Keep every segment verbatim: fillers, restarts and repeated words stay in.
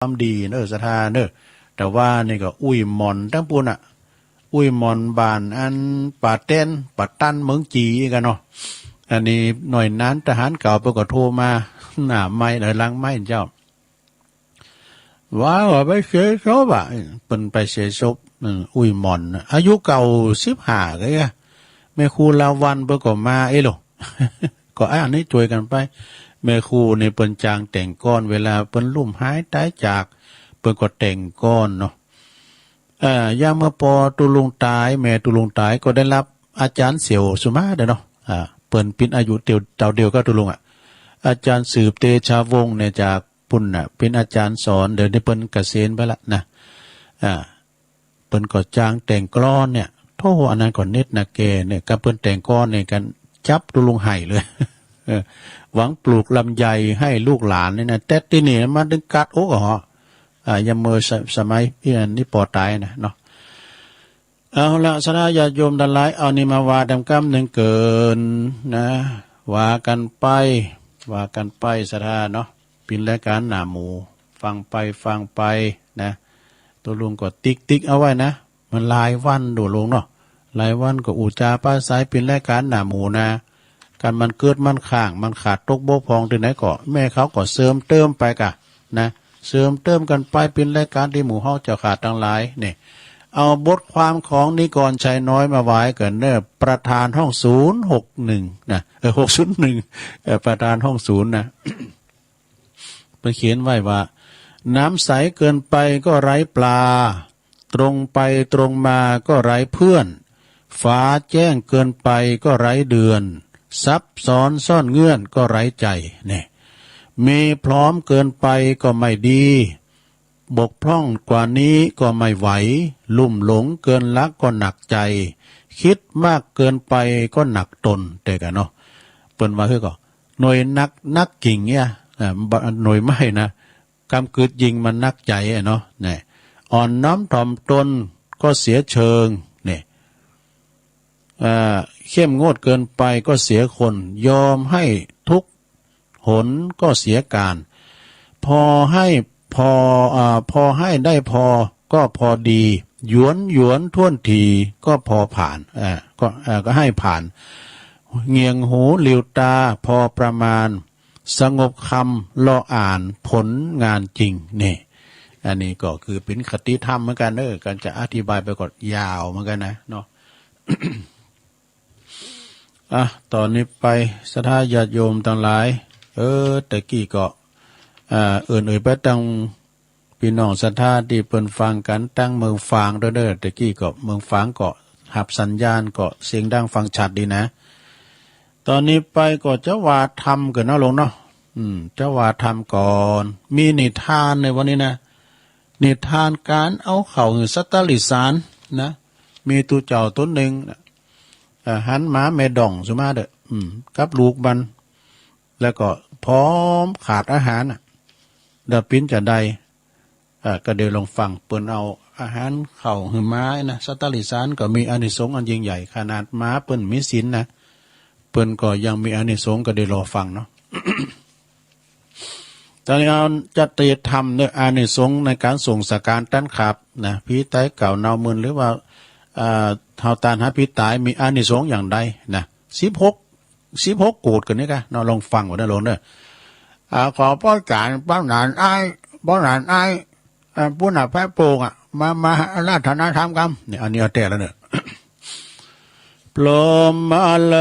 ความดีเน่อ ศรัทธาเน่อ แต่ว่านี่ก็อุ้ยหม่อนตังปู้นน่ะ อุ้ยหม่อนบ้านอันป่าแต๊น ป่าตัน เมืองจี๋กั๋นเนาะ อันนี้หน่อยนานทหารเก่าเปิ้นก็โทรมา หน้าไมค์ เอ่อ หลังไมค์เจ้า ว่า ว่าไปเสียศพอะ เปิ้นไปเสียศพ อืม อุ้ยหม่อนน่ะ อายุเก้าสิบห้าก็เอ๊ะ แม่ครูลาวัณเปิ้นก็มาเอ๊ะโหละ ก็อันนี้จ้วยกั๋นไป แม่ครูนี่เปิ้นจางแต่งกลอน เวลาเปิ้นลุ่มหายต๋ายจาก เปิ้นก็แต่งกลอนเนาะ เอ่อ อย่างเมื่อปอตุ๊ลุงต๋าย แม่ตุ๊ลุงต๋ายก็ได้ฮับอาจ๋ารย์เสี่ยวสุมาเด้อเนาะ อ่า เปิ้นปิ๊นอายุเตียว เต้าเดียวกับตุ๊ลุงอะ อาจ๋ารย์สืบเตชะวงศ์เนี่ยจาก ปุ้นน่ะ เป๋นอาจ๋ารย์สอน เดี๋ยวนี้เปิ้นเกษียณไปละนะ อ่า เปิ้นก็จางแต่งกลอนเนี่ย โธ่ อันนั้นก็เน็ดนาแกเนี่ย กับเปิ้นแต่งกลอนเนี่ยกั๋นจับตุ๊ลุงไห้เลย เออ หวังปลูกลำไยให้ลูกหลานเนี่ยนะ แต่ตี้นี่มันตึงกัดอกอะเหาะ อ่า ยามเมื่อสะ สมัยอี้อันนี้ปอต๋ายนะเนาะ เอาละ ศรัทธาญาติโยมตังหลาย เอานี่มาว่าแตมกำนึ่งเกินนะ ว่ากั๋นไป ว่ากั๋นไป ศรัทธาเนาะ เป๋นรายก๋านหน้าหมู่ ฟังไป ฟังไปนะ ตุ๊ลุงก็ติ๊กติ๊กเอาไว้นะ มันหลายวันตุ๊ลุงเนาะ หลายวันก็อู้จ๋าปราศรัย เป๋นรายก๋านหน้าหมู่นะ กันมันเกิดมันข้าง มันขาดตกบกพร่องตี้ไหนก็ แม่เขาก็เสริมเติมไปก่ะ นะ เสริมเติมกั๋นไป เป๋นรายก๋านตี้หมู่เฮาเจ้าข้าตังหลาย นี่ เอาบทความของนิกรชัยน้อยมาว่ากั๋นเน่อ ประธานห้องศูนย์หกหนึ่งนะ เออ หกศูนย์หนึ่ง เออ ประธานห้องศูนย์นะ เปิ้นเขียนไว้ว่า น้ำใสเกินไปก็ไร้ปลา ตรงไปตรงมาก็ไร้เพื่อน ฟ้าแจ้งเกินไปก็ไร้เดือน ซับซ้อนซ่อนเงื่อนก็ไร้ใจ เนี่ย มีพร้อมเกินไปก็ไม่ดี บกพร่องกว่านี้ก็ไม่ไหว ลุ่มหลงเกินละก็หนักใจ คิดมากเกินไปก็หนักตน แต่ก่ะเนาะ เปิ้นว่าคือก็ หน่วยหนักนักกิ่งเนี่ย อ่า บ่ หน่วยไม้นะ กำกึดยิ่งมันหนักใจ๋อะเนาะ เนี่ย อ่อนน้อมถ่อมตนก็เสียเชิง เนี่ย อ่า เข้มงวดเกินไปก็เสียคน ยอมให้ทุกหนก็เสียการ พอให้ พอ อ่า พอให้ได้พอก็พอดี หยวนหยวนถ้วนทีก็พอผ่าน อ่า ก็ อ่า ก็ให้ผ่าน เหงี่ยงหูหลิ่วตาพอประมาณ สงบคำรออ่านผลงานจริง นี่ อันนี้ก็คือเป๋นคติธรรมเหมือนกั๋นเน่อ กั๋นจะอธิบายไปก็ยาวเหมือนกั๋นนะเนาะ อ่ะ ต๋อนนี้ไป ศรัทธาญาติโยมตังหลาย เออ แต่กี้ก็ อ่า เอิ้นเอ่ยไปตัง ปี้น้องศรัทธาตี้เปิ้นฟังกั๋นตังเมืองฝางโดยเน่อ แต่กี้ก็เมืองฝางก็ฮับสัญญาณก็เสียงดังฟังชัดดีนะ ต๋อนนี้ไปก็จะว่าธรรมก่อนเนาะโยมเนาะ อืม จะว่าธรรมก่อน มีนิทานในวันนี้นะ นิทานก๋านเอาข้าวหื้อสัตว์ตะหริสารนะ มีตุ๊เจ้าต๋นนึ่งนะ เอ่อ หันหมาแม่ด้องสุมาเต๊อะ อืม กับลูกมัน แล้วก็ผอมขาดอาหารน่ะ แล้วเป๋นจาใด อ่า ก็เดี๋ยวลองฟัง เปิ้นเอาอาหารข้าวหื้อหมานะ สัตว์ตะหริสารก็มีอานิสงส์อันยิ่งใหญ่ ขนาดหมาเปิ้นมีศีลนะ เปิ้นก็ยังมีอานิสงส์ ก็เดี๋ยวรอฟังเนาะ ต๋อนนี้เอาจะเตรียมธรรมเน่อ อานิสงส์ในก๋านส่งสังฆารต้านขับนะ ผีต๋ายเก่าเนามึน หรือว่า อ่า เฮาต้านหาผีต๋ายมีอานิสงส์อย่างใดนะ สิบหก สิบหกโกดกั๋นนี่กะเนาะ ลองฟังก่อนเน่อโยมเน่อ อ่า ขอป้อจ๋ารย์ ป้อหนานอ้าย ป้อหนานอ้าย อ่า ปุ้นน่ะแป๊ะโป่งอะ มา มาอาราธนาธรรมกำ เนี่ย อันนี้เอาแต๊แล้วเน่อ พรหมมาเล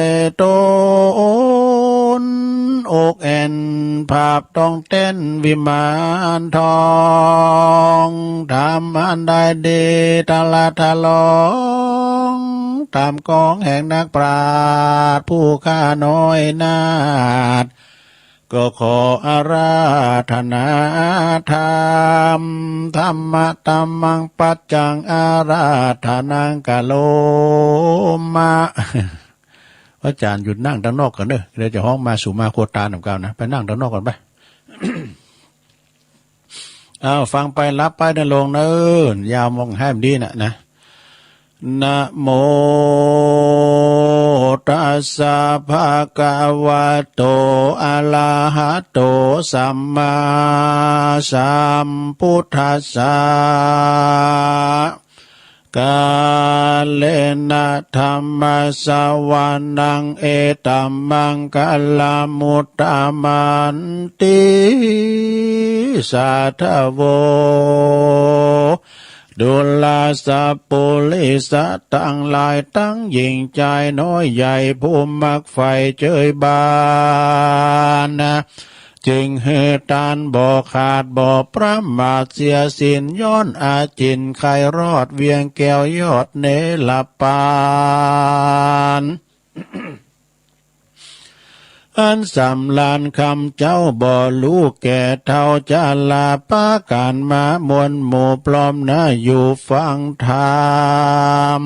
ยตูนอกแอ่น ภาพต้องเต้นวิมานทอง ธรรมอันได้ดีตลาดทะลอง ต๋ามกองแห่งนักปราชญ์ผู้ข้าน้อยนาถ ก็ขออาราธนาธรรม ธัมมะธัมมังปัจจังอาราธนังกะโรมะ อาจ๋ารย์หยุดนั่งตังนอกก่อนเน่อ เดี๋ยวจะฮ้องมาสู่มาครัวตาหนำเก่านะ ไปนั่งตังนอกก่อนไป อ้าว ฟังไปหลับไปเน่อโยมเน่อ ยาวมองแหมดีน่ะนะ นะโมตัส สสะ ภะคะวะโต อะระหะโต สัมมาสัมพุทธัสสะ กาเลนะ ธัมมะสะวะนัง เอตัมมังคะลัง อุตตะมันติ สาธะโว ดูราสะปุริสะตังหลาย ตังหญิงจายน้อยใหญ่ ผู้มักใฝ่เจยบาปนะ จึงหื้อตานบ่ขาด บ่ประมาทเสียสิ้น ย้อนอาจินไขยรอด เวียงแก้วยอดเนรปาน อันสำราญคำเจ้า บ่ฮู้แก่เฒ่าจารา ปากั๋นมามวลหมู่พร้อมนะ อยู่ฟังธรรม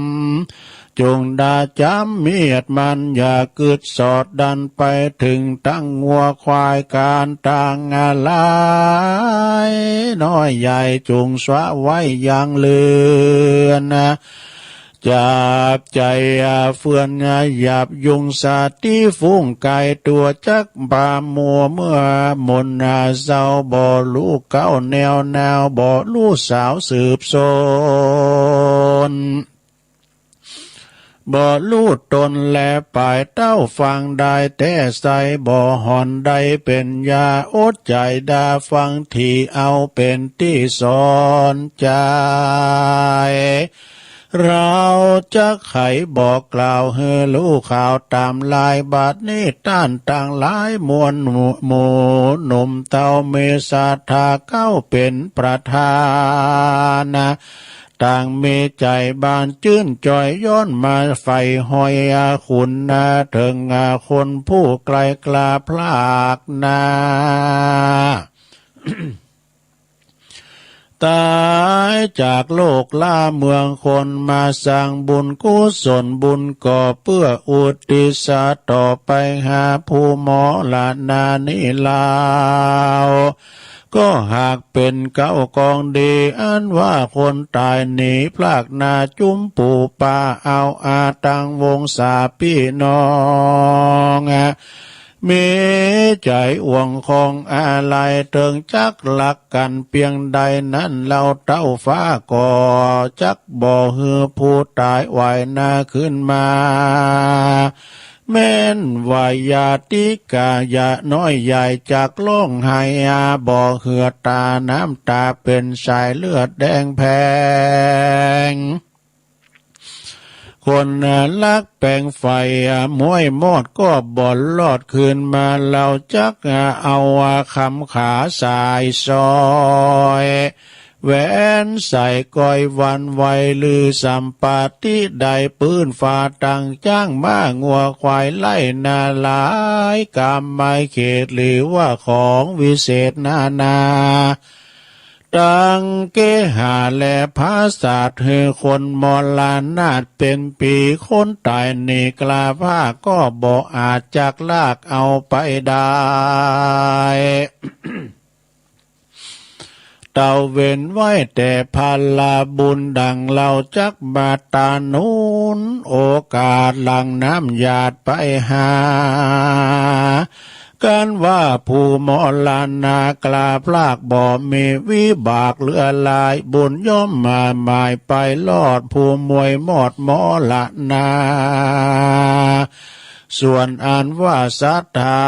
จุ่งดาจ๋ำเมียดมัน อย่ากึ๊ดสอดดันไปเถิง ตังงัวควายก๋านตางหลาย น้อยใหญ่จุ่งสวะไว้ยังเลือนนะ จับใจ๋เฟื่อนหยาบยุง สัตว์ตี้ฝูงไก๋ตั๋ว จักบ่ามัวเมื่อมนเศร้า บ่ฮู้เก๊าแนวนาว บ่ฮู้สาวสืบสน บ่ฮู้ตนแลปาย เต้าฟังได้แต๊ใส บ่ห่อนได้เป๋นยา อดใจ๋ดาฟังที เอาเป๋นตี้สอนใจ๋ เฮาจักไขบอกกล่าว หื้อฮู้ข่าวต๋ามลาย บัดนี้ต้านตังหลายมวลหมู่ หมู่หนุ่มเต้า มีศรัทธาเก๊าเป๋นประธานนะ ต่างมีใจ๋บานจื้นจอย ย้อนมาใฝ่ฮอยอาขุนนะ เถิงอาคนผู้ไกลกล้าพลากนา ต๋ายจากโลกลาเมืองคน มาสร้างบุญกุศลบุญก่อ เปื้ออุทิศต่อไปหาผู้มรณานี้ลาว ก็หากเป๋นเก๊ากองดี อันว่าคนต๋ายหนีพลากนา จุมปู๋ปาเอาอาตังวงศาปี้น้อง มีใจ๋อ่วงคองอาลัย เถิงจักฮักกั๋นเปียงใดนั้น เฮาเต้าฟ้าก็จักบ่หื้อผู้ต๋ายไหว้นาคืนมา แม้นว่าญาติกาญาติน้อยใหญ่ จักฮ้องไห้อาบ่เหือดต๋า น้ำต๋าเป๋นสายเลือดแดงแผง คนฮักแปงใฝ่ม้วยมอดก็บ่รอดคืนมา เฮาจักเอาคำขาสายสร้อย แหวนใส่ก้อยวันไหว หรือสัมปาติใด ปื้นฟ้าตังจ๊างม้างัวควายไฮ่นาหลาย กำไมเขตหรือว่าของวิเศษนานา ตังเกหาและผาสาท หื้อคนมรณาเป๋นปี คนต๋ายหนีกล้าพลาก ก็บ่อาจจักลากเอาไปได้ เต้าเว้นไว้แต่ผลบุญ ดังเฮาจักมาตาหนุน โอกาสหลั่งน้ำหยาดไปหา กันว่าผู้มรณากล้าพลาก บ่มีวิบากเหลือหลาย บุญย่อมมาหมายไปรอด ผู้ม้วยมอดมรณา ส่วนอันว่าศรัทธา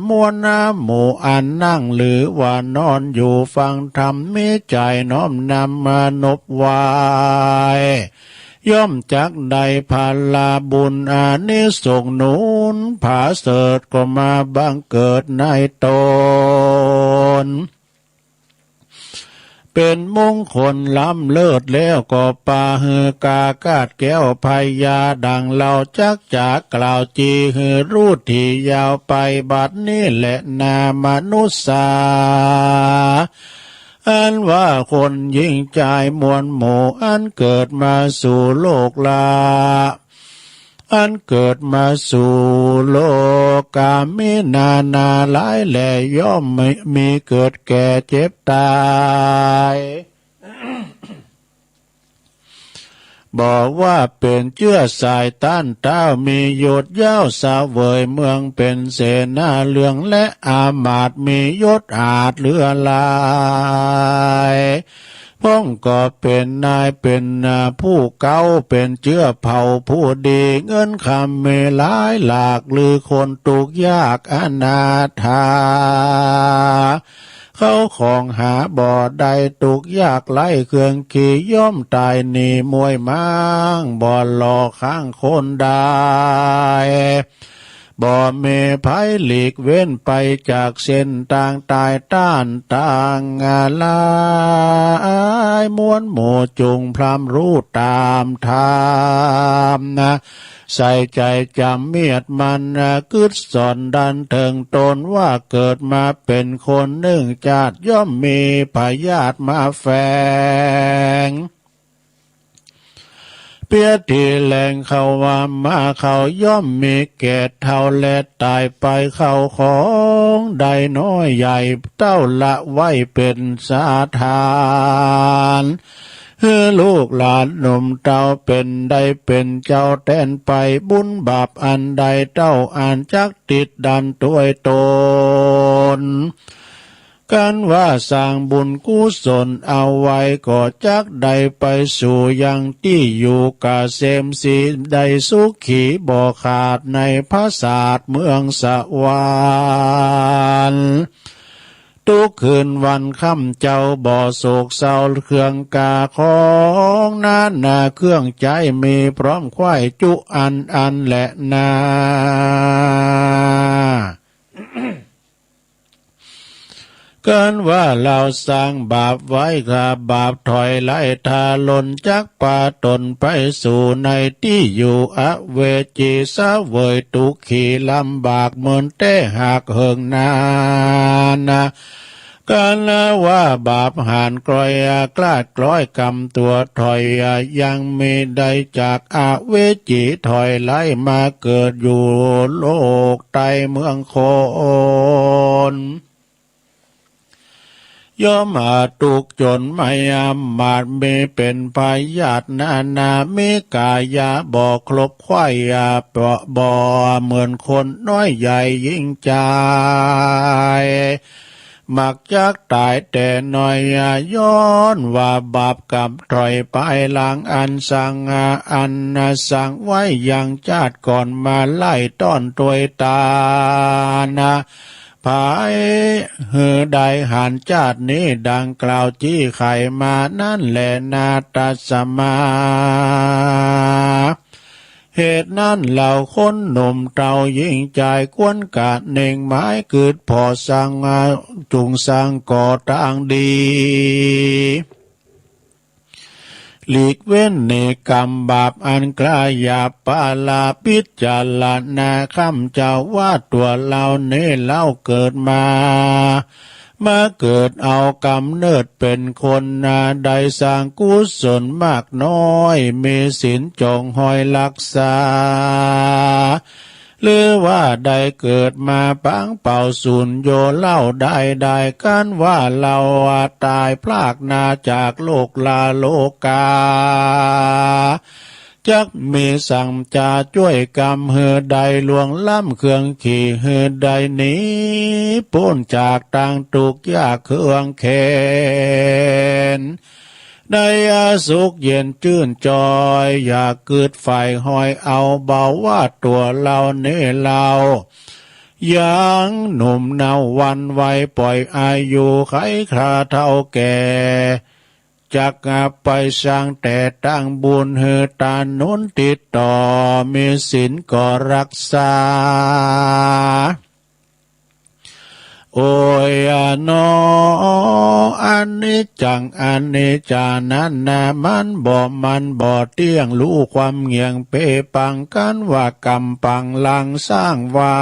มวลหมู่อันนั่งหรือว่านอนอยู่ฟังธรรม มีใจ๋น้อมนำมานบไหว้ ย่อมจักได้ผลบุญอานิสงส์หนุนผาเสริฐ ก็มาบังเกิดในตน เป๋นมงคลล้ำเลิศแล้ว ก็ปาหื้อกากาดแก้วพญา ดังเฮาจักจะกล่าวจีหื้อฮู้ถี่ยาวไป บัดนี้แลนา มนุษย์สา อันว่าคนหญิงจายมวลหมู่ อันเกิดมาสู่โลกลา อันเกิดมาสู่โลกา มีนานาหลายแหล่ ย่อมมี มีเกิดแก่เจ็บต๋าย บอกว่าเป๋นเจื้อสายต้านเต๊า มียศยาวเสวยเมือง เป๋นเสนาเรืองและอามาตย์ มียศอาจเหลือหลาย พ่องก็เป๋นนายเป๋นผู้เก๊า เป๋นเจื้อเผ่าผู้ดี เงินคำมีหลายหลาก ลือคนตุ๊กยากอนาถา เข้าของหาบ่ได้ ตุ๊กยากไร้เครื่องขี่ ย่อมต๋ายหนีมวยม้าง บ่หล่อข้างคนได้ บ่มีใผหลีกเว้นไปจากเส้นตาง ต๋ายต้านตางหลาย มวลหมู่จุ่งพร่ำฮู้ต๋ามธรรมนา ใส่ใจ๋จ๋ำเมียดมัน กึ๊ดสอนดันเถิงต๋นว่า เกิดมาเป๋นคนนึ่งจาติ ย่อมมีพยาธิมาแฝง เปียดตี้แหล่งเข้าว่ามา เขาย่อมมีแก่เฒ่าและต๋ายไป เข้าของได้น้อยใหญ่ เต้าละไว้เป๋นสถาน หื้อลูกหลานหนุ่มเต้าเป๋นได้เป๋นเจ้าแตนไป บุญบาปอันใดเต้าอั้นจักติดดันตวยต๋น กันว่าสร้างบุญกุศลเอาไว้ ก็จักได้ไปสู่ยังตี้อยู่กะเสมสี ได้สุขีบ่ขาดในผสาทเมืองสวรรค์ ตุ๊กคืนวันค่ำเจ้าบ่โศกเศร้า เครื่องกาของนานาเครื่องใจ๊ มีพร้อมไขว้จุอันอันแลนา กันว่าเฮาสร้างบาปไว้ ข้าบาปถอยไล่ ถ้าหล่นจักปาต๋นไปสู่ในตี้อยู่อเวจี เสวยตุ๊กขีลำบาก เมินแต๊หากเหิงนานนา กันว่าบาปหาญกร้อยกล้าดกล้อยกำตั๋วถอย ยังมีได้จากอเวจีถอยไล่มาเกิดอยู่โลกใต้เมืองคน ย่อมหาตุ๊กจนไม่อามาตย์ มีเป๋นพยาธินานา มีก๋ายาบ่ครบไขว้ บ่ บ่เหมือนคนน้อยใหญ่ยิ่งใจ๋ มักจักต๋ายแต่น้อย ย้อนว่าบาปกำถอยปายหลัง อันสั่ง อันสั่งไว้ยังจาติก่อนมาไล่ต้อนตวยต๋านนา ผายหื้อได้หันจาตินี้ดังกล่าวจี้ไขมานั้นแลนา ตัสมา เหตุนั้นเฮาคนหนุ่มเต้าหญิงจายควรกะเน่งหมายกึ๊ดผ่อสร้าง จุ่งสร้างก่อตางดี หลีกเว้นในกรรมบาปอันกล้าหยาบปาลา พิจารณาคำเจ้าว่าตั๋วเฮานี้เล่าเกิดมา มาเกิดเอาก๋ำเนิดเป๋นคนนา ได้สร้างกุศลมากน้อย มีศีลจ๋องฮอยฮักษา หรือว่าได้เกิดมาปางเป่าสูญโยเล่าได้ ได้กันว่าเฮาต๋ายพรากนาจากโลกลาโลกา จักมีสังจาจ้วยกำหื้อได้ล่วงล้ำเครื่องขี่ หื้อได้หนีป๊นจากตางตุ๊กยากเครื่องเข็ญ ได้อาสุขเย็นจื้นจอย อย่ากึ๊ดใฝ่ฮอยเอาเบาว่าตั๋วเฮานี้เล่า ยังหนุ่มเนาวันไว ป่อยอายุไขคราเฒ่าแก่ จักไปสร้างแต่ตางบุญหื้อต๋านหนุนติดต่อ มีศีลก็ฮักษา โอยหนอ อนิจจัง อนิจจานั้นนา มันบ่มั่นบ่เตี้ยง ฮู้ความเหงี่ยงเปปัง กันว่ากำปังหลังสร้างไว้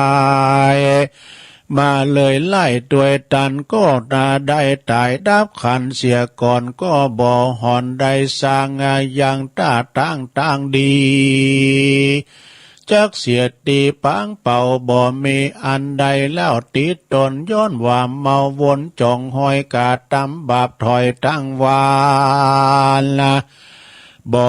มาเลยไล่ตวยตันก็นา ได้ต๋ายดับขันเสียก่อนก็บ่หอน ได้สร้างยังต้าตางตางดี จักเสียตี้ปางเป่าบ่มีอันใดแล้วติดตน ย้อนว่าเมาวนจ๋องฮอยก๋าตำบาปถอยตังวาละ บ่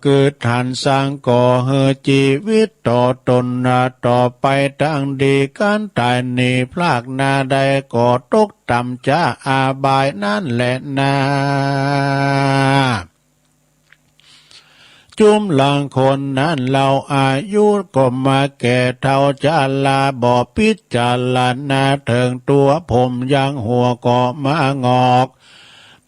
เกิดหันสร้างก่อหื้อจีวิตต่อต๋นนาต่อไป ตังดี ก๋านต๋ายนี้พรากหน้าได้ ก็ตกต่ำจ๊าอบายนั้นแลนา จุมลางคนนั้นเฮาอายุก็มาแก่เฒ่าจ๊าลา บ่พิจารณาเถิงตั๋วผม ยังหัวก็มางอก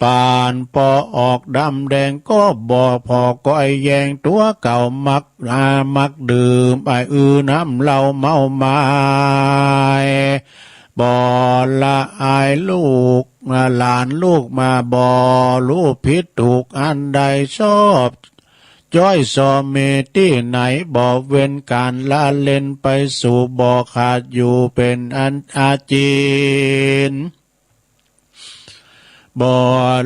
ปานปอออกดำแดง ก็บ่ผ่อก้อยแยง ตั๋วเก่ามัก อา มักดื่ม ไอ้ อือ น้ำเหล้าเมามาย บ่ละอายลูกหลานลูกมา บ่ฮู้ผิดถูกอันใด ชอบจ้อยซอมีตี้ไหน บ่เว้นก๋านละเล่นไปสู่ บ่ขาดอยู่เป๋นอันอาจิน บ่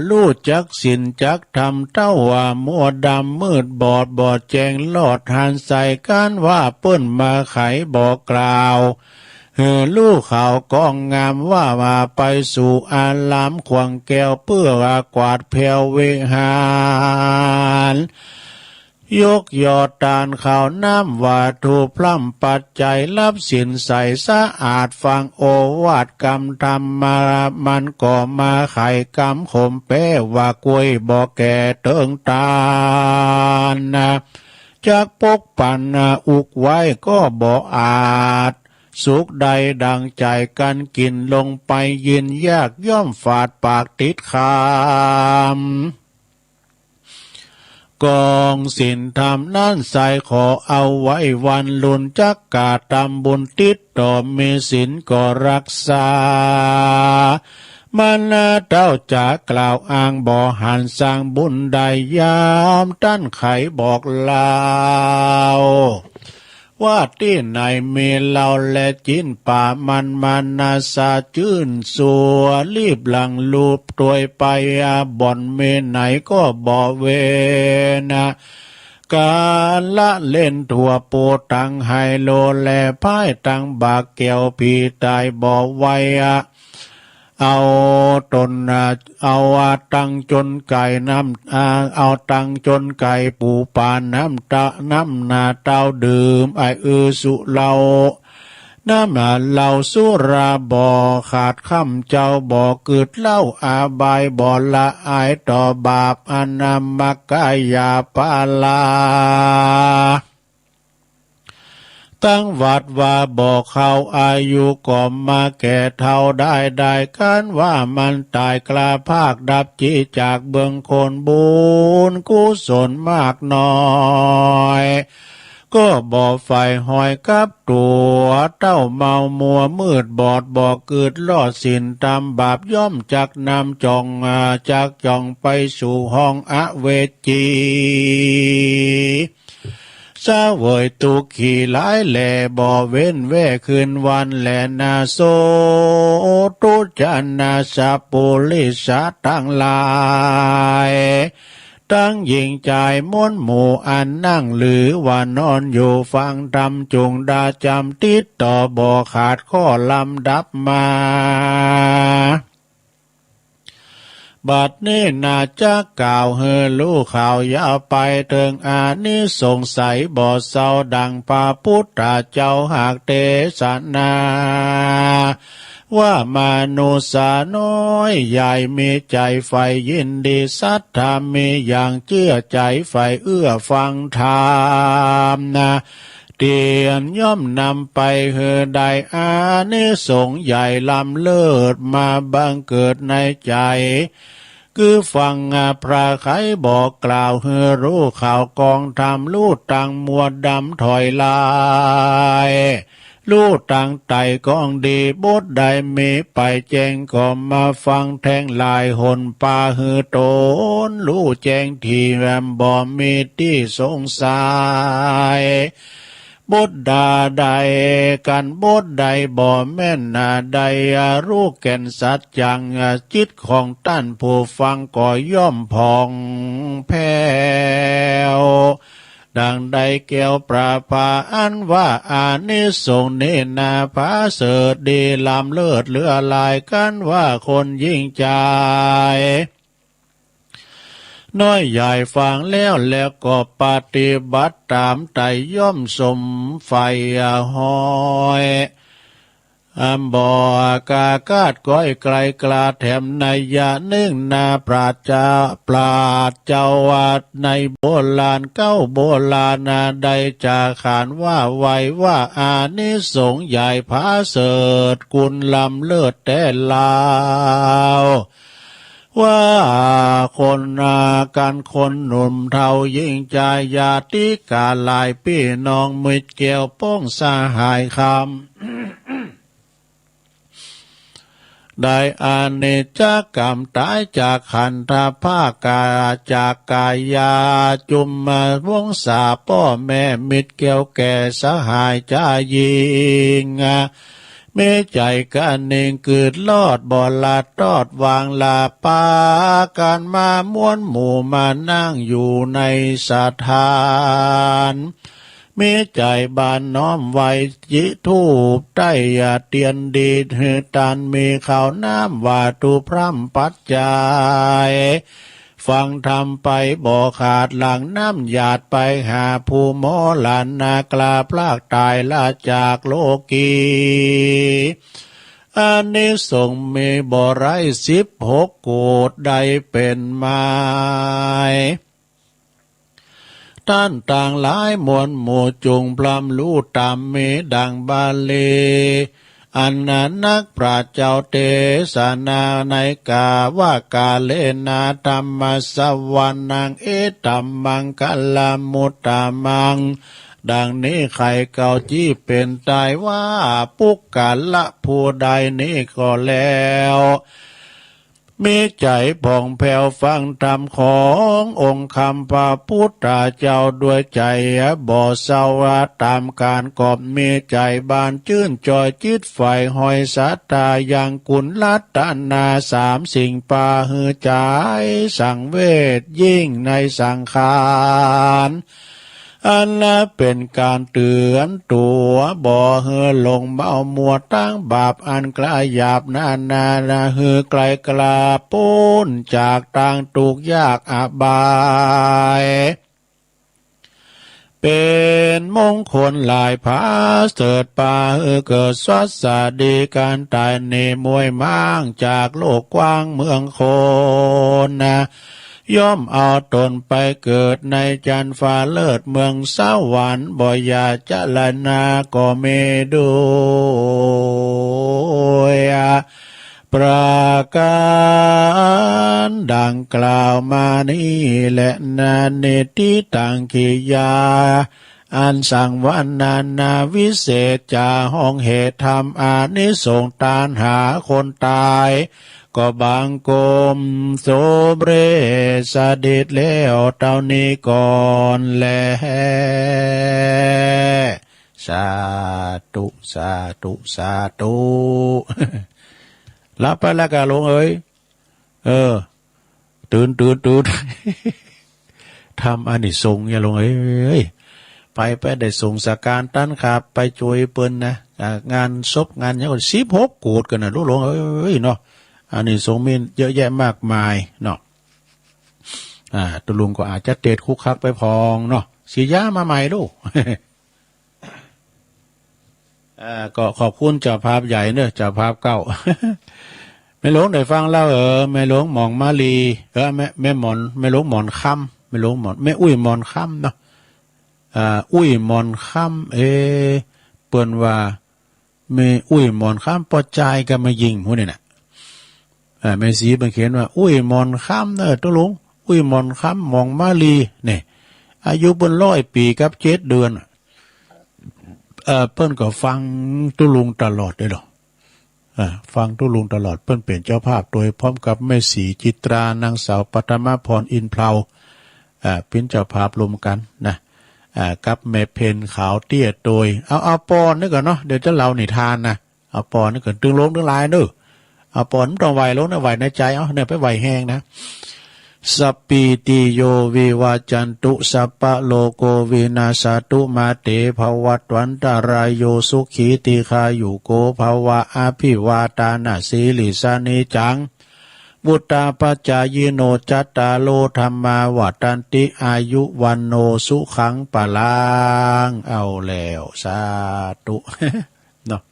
ฮู้จักศีลจักธรรม เต้าว่ามัวดำมืดบอด บ่แจ้งลอดหันใส ก๋านว่าเปิ้นมาไขบอกกล่าว หื้อฮู้ข่าวก้องงามว่า ว่าไปสู่อารามขวางแก้ว เปื้อว่ากวาดแผ้ววิหาร ยกยอตานข้าวน้ำวัตถุพร่ำปัจจัย ฮับศีลใสสะอาด ฟังโอวาทกำธรรมมา มันก็มาไขกำขมแป้ว่า กล้วยบ่แก่เติงตาลนา จักปกปันอุกไว้ก็บ่อาจ สุขได้ดังใจ๋กั๋น กิ๋นลงไปยินยาก ย่อมฝาดปากติดคำ กองศีลธรรมนั้นใส ขอเอาไว้วันลุน จักกระตำบุญติดต่อ มีศีลก็ฮักษา มานาเต้าจ๋ากล่าวอ้าง บ่หันสร้างบุญได้ ยามต้านไขบอกเล่า ว่าตี้ไหนมีเหล้าและจิ๊นป๋ามัน มานาสาจื้นสัว รีบหลั่งลูบตวยไป อา บ่อนมีไหนก็บ่เว้นนา ก๋านละเล่นตั๋วโปตังไฮโล และไพ่ตังบากแก้ว ผีต๋ายบ่ไหวอา เอาต๋นนา เอาอาตังจนไก่น้ำ อา เอาตังจนไก่ปูปลาน้ำตะ น้ำนาเต้าดื่ม ไอ้ อือ สุเหล้า น้ำนาเหล้าสุราบ่ขาดค่ำ เจ้าบ่กึ๊ดเล่าอบาย บ่ละอายต่อบาป อนามักกายาปาลา ตังวัดว่าบ่เข้าอายุ ก็มาแก่เฒ่าได้ ได้กั๋นว่ามันต๋ายคลาพากดับจิจากเบื้องคน บุญกุศลมากน้อย ก็บ่ใฝ่หอยกับตั๋ว เต้าเมามัวมืดบอด บ่กึ๊ดลอดศีลธรรม บาปย่อมจักนำจ่อง อ่า จักจ่องไปสู่ห้องอเวจี เสวยตุ๊กข์ขี้หลายแล บ่เว้นแว่คืนวันแลนา โสตุจนาสัปปุริสะตังหลาย ตังญิงจายมวลหมู่อันนั่งหรือว่านอนอยู่ฟังธรรม จุ่งดาจ๋ำติดต่อบ่ขาดข้อลำดับมา บัดนี้นาจักกล่าวหื้อฮู้ข่าวยาวไปเถิงอานิสงส์ใสบ่เศร้า ดังพระปุทธเจ้าหากเตสนา ว่ามนุษย์น้อยใหญ่มีใจ๋ใฝ่ยินดี ศรัทธามีอย่างเจื้อใจ๋ใฝ่เอื้อฟังธรรมนา เตียนย่อมนำไปหื้อได้อานิสงส์ใหญ่ล้ำเลิศ มาบังเกิดในใจ๋ คือฟังพระไขบอกกล่าวหื้อฮู้ข่าวกองธรรม ฮู้ตังมัวดำถอยลาย ฮู้ตังไต่กองดี บทใดมีไปแจ้งก็มาฟังแทงหลายหน ปาหื้อต๋นฮู้แจ้งถี่แหมบ่มีตี้สงสัย บทดาใดกั๋นบทใดบ่แม่นนา ได้ฮู้แก่นสัจจัง จิตของต้านผู้ฟังก็ย่อมผ่องแผ้ว ดังได้แก้วประภาอันว่าอานิสงส์นี้นา ผาเสริฐดีล้ำเลิศเหลือหลาย กั๋นว่าคนญิงจาย น้อยใหญ่ฟังแล้ว แล้วก็ปฏิบัติต๋าม แต่ย่อมสมใฝ่ห้อย บ่กล้าคาดก้อยไกลกล้าแถม นัยยะนึ่งนา ปราชญ์เจ้า ปราชญ์เจ้าว่า ในโบราณเก่าโบราณนา ได้จาขานว่าไว้ว่า อานิสงส์ใหญ่ผาเสริฐ กุณล้ำเลิศแต๊ลาว ว่าคนนากัน คนหนุ่มเฒ่าหญิงจาย ญาติกาหลาย ปี้น้องมิตรแก้วป้องสหายคำ ได้อเนจกรรมต๋ายจากขันธพากา จากกายา จุมวงศาป้อแม่มิตรแก้วแก่สหายจาหญิง มีใจ๋กระเน่งกึ๊ดลอด บ่ละตอดวางละปากั๋นมา ม้วนหมู่มานั่งอยู่ในสถาน มีใจ๋บานน้อมไหว้ จิทูปใต้เตียนดี หื้อต้านมีข้าวน้ำวาตถุพร่ำปัจจัย ฟังธรรมไปบ่ขาด หลั่งน้ำหยาดไปหาผู้มรณะ กล้าพรากต๋ายละจากโลกี อานิสงส์มีบ่ไร สิบหกโกฏได้เป๋นไม้ ต้านตังหลายมวลหมู่ จุ่งพร่ำฮู้ต๋าม มีดั่งบาลี อันนักปราชญ์เจ้าเตสนาไว้ว่า กาเลนะธัมมะสวนัง เอตัมมังคะละมุตตะมัง ดั่งนี้ใค่เก่าจี้เป๋นต๋ายว่า ปุคคละผู้ใดนี้ก็แล้ว มีใจ๋ผ่องแผ้วฟังธรรมขององค์คำพระพุทธเจ้า ด้วยใจ๋บ่เศร้า ต๋ามก๋านก็มีใจ๋บานจื้นจ่อย จิตใฝ่ห้อยศรัทธายังคุณรัตนาสามสิ่ง ปาหื้อใจ๋สังเวชยิ่งในสังขาร อันเป๋นก๋านเตื๋อนตั๋ว บ่หื้อหลงเมามัวตางบาปอันกล้าหยาบนานา หื้อไกลกล้าป๊นจากตางตุ๊กข์ยากอบาย เป๋นมงคลหลายผาเสริฐ ปาหื้อเกิดสวัสดี ก๋านต๋ายนี้มวยม้างจากโลกกว้างเมืองคนนา ย่อมเอาต๋นไปเกิดในจันทร์ฟ้าเลิศเมืองสวรรค์ บ่อย่าจะละนาก็มีด้วย ประก๋านดั่งกล่าวมานี้แล นาเนติตัง กิริยา อันสังวรรณนาวิเศษจา ห้องเหตุธรรมอานิสงส์ตานหาคนต๋าย ก็บังคมสมเร็จเสียแล้วเต้านี้ก่อนแล สาธุ สาธุ สาธุ หลับไปแล้วก่าหลวงเอ๋ย เออ ตื่น ตื่น ตื่น ธรรมอานิสงส์เนี่ยหลวงเอ๋ย ไป ไปได้สงฆ์สังฆานต้านครับ ไปจ้วยเปิ้นนะ อ่า งานศพงานหยังก็สิบหกโกฏกั๋นนะ หลวง หลวงเอ๋ยเนาะ อานิสงส์มีเยอะแยะมากมายเนาะ อ่า ตุ๊ลุงก็อาจจะเตดคุกคักไปพ่องเนาะ ซื้อยามาใหม่ลูก อ่า ก็ขอบคุณเจ้าภาพใหญ่เนอะ เจ้าภาพเก่า แม่หลวงได้ฟังแล้ว เออ แม่หลวงหมองมาลี เออ แม่ แม่หมอน แม่หลวงหมอนคำ แม่หลวงหมอน แม่อุ้ยหมอนคำเนาะ อ่า อุ้ยหมอนคำ เอ เปิ้นว่า แม่อุ้ยหมอนคำ ป้อจายกับแม่ญิง ฮู้นี่นะ อ่า แม่ศรีเปิ้นเขียนว่า อุ้ยหมอนคำเนอะ ตุ๊ลุง อุ้ยหมอนคำ หมองมาลี เนี่ย อายุเปิ้นร้อยปี๋กับเจ็ดเดือน เอ่อ เปิ้นก็ฟังตุ๊ลุงตลอดเลยเหรอ อ่า ฟังตุ๊ลุงตลอด เปิ้นเป๋นเจ้าภาพโดยพร้อมกับแม่ศรีจิตรา นางสาวปัทมพร อินเพลา อ่า เป๋นเจ้าภาพร่วมกั๋นนะ อ่า กับแม่เพ็ญขาวเตี้ยโตย เอา เอาปอนึงก่อนเนาะ เดี๋ยวจะเล่านิทานนะ เอาปอนึงก่อน ตึงหลวงตึงหลายเนอะ เอาปอนบ่ต้องไหว้หลวงนะ ไหว้ในใจ๋เอา เนี่ยไปไหว้แฮงนะ สัพพีติโยวิวัจจันตุ สัพพะโรโควินัสสะตุ มาเตภวัตวันตะราโย สุขีทีฆายุโกภะวะ อะภิวาทานะสีลิสสะนิจจัง วุตตาปจายิโน จัตตาโร ธัมมา วัฑฒันติ อายุ วัณโณ สุขัง พลัง เอาแล้ว สาธุ เนาะ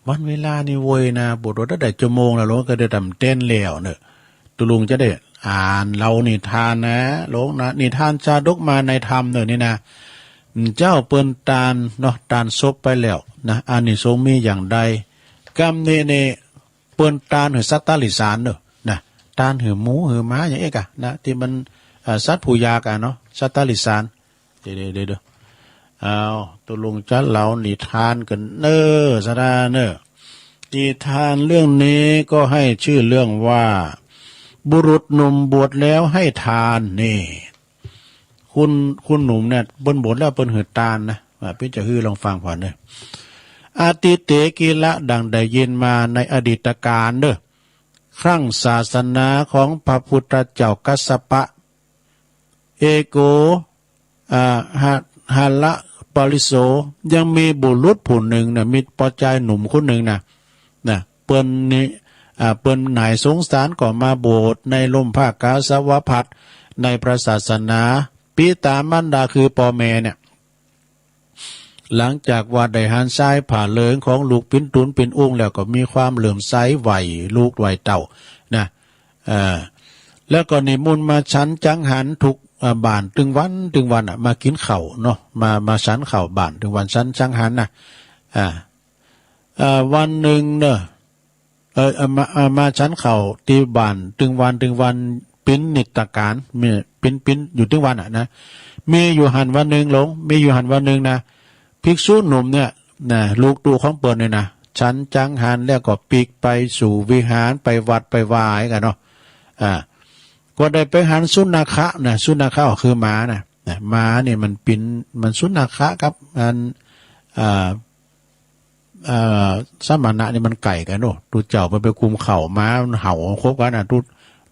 วันเวลานี่เว้ยนะ บ่ฮู้ว่าได้จักชั่วโมงแล้ว หลวงก็ได้ตำเต้นแล้วเนาะ ตุ๊ลุงจะได้อ่านเล่านิทานนะ หลวงนะ นิทานจาดกมาในธรรมเนาะนี่นะ เจ้าเปิ้นตานเนาะ ตานศพไปแล้วนะ อานิสงส์มีอย่างใด กำนี้นี่ เปิ้นตานหื้อสัตว์ตะหลิสารเนาะนะ ตานหื้อหมูหื้อหมาอย่างอี้ก่ะนะ ตี้มัน เอ่อ สัตว์ผู้ยากอะเนาะ สัตว์ตะหลิสาร เดี๋ยวๆๆๆ เอา ตุ๊ลุงจะเล่านิทานกั๋นเน่อ สะดาเน่อ นิทานเรื่องนี้ก็ให้ชื่อเรื่องว่า บุรุษหนุ่มบวชแล้วให้ทาน นี่ คุณ คุณหนุ่มเนี่ย เปิ้นบวชแล้วเปิ้นหื้อตานนะ ว่าเปิ้นจะหื้อ ลองฟังผ่านเน่อ อทิเตกิละ ดังได้ยินมาในอดีตกาลเน่อ ครั้งศาสนาของพระพุทธเจ้ากัสสปะ เอโก อ่า หะ หะละปริโส ยังมีบุรุษผู้หนึ่งนะ มีป้อจายหนุ่มคนหนึ่งนะ นะ เปิ้นนี่ อ่า เปิ้นหน่ายสงสารก็มาบวชในร่มผ้ากาสาวพัสตร์ในพระศาสนา ปิต๋ามารดาคือป้อแม่เนี่ย หลังจากว่าได้หันสายผ้าเหลืองของลูกปิ๋นตุ๊นปิ๋นอุ้งแล้วก็มีความเลื่อมใสไหว้ลูกไหว้เต้านะ เอ่อ แล้วก็นิมนต์มาฉันจังหันทุก เอ่อ บ้านตึงวันตึงวันอะ มากิ๋นข้าวเนาะ มา มาฉันข้าวบ้านตึงวัน ฉันจังหันนะ อ่า เอ่อ วันหนึ่งเนาะ เอ่อ เอ่อ มา เอ่อ มาฉันข้าวตี้บ้านตึงวันตึงวัน เป๋นนิตยกาล มี เป๋น เป๋นอยู่ตึงวันอะนะ มีอยู่หั้นวันหนึ่งหลวง มีอยู่หั้นวันหนึ่งนะ ภิกษุหนุ่มเนี่ยนะ ลูกตุ๊ของเปิ้นเนี่ยนะ ฉันจังหันแล้วก็ปิ๊กไปสู่วิหาร ไปวัดไปวากั๋นเนาะ อ่า ก็ได้ไปหันสุนัขะนะ สุนัขะก็คือหมานะ นะ หมาเนี่ยมันเป๋น มันสุนัขะกับอัน อ่า เอ่อ สมณะนี่มันใก้กั๋นเนาะ ตุ๊เจ้าไป ไปกุมข้าว หมามันเห่าคบกั๋นนะ ตุ๊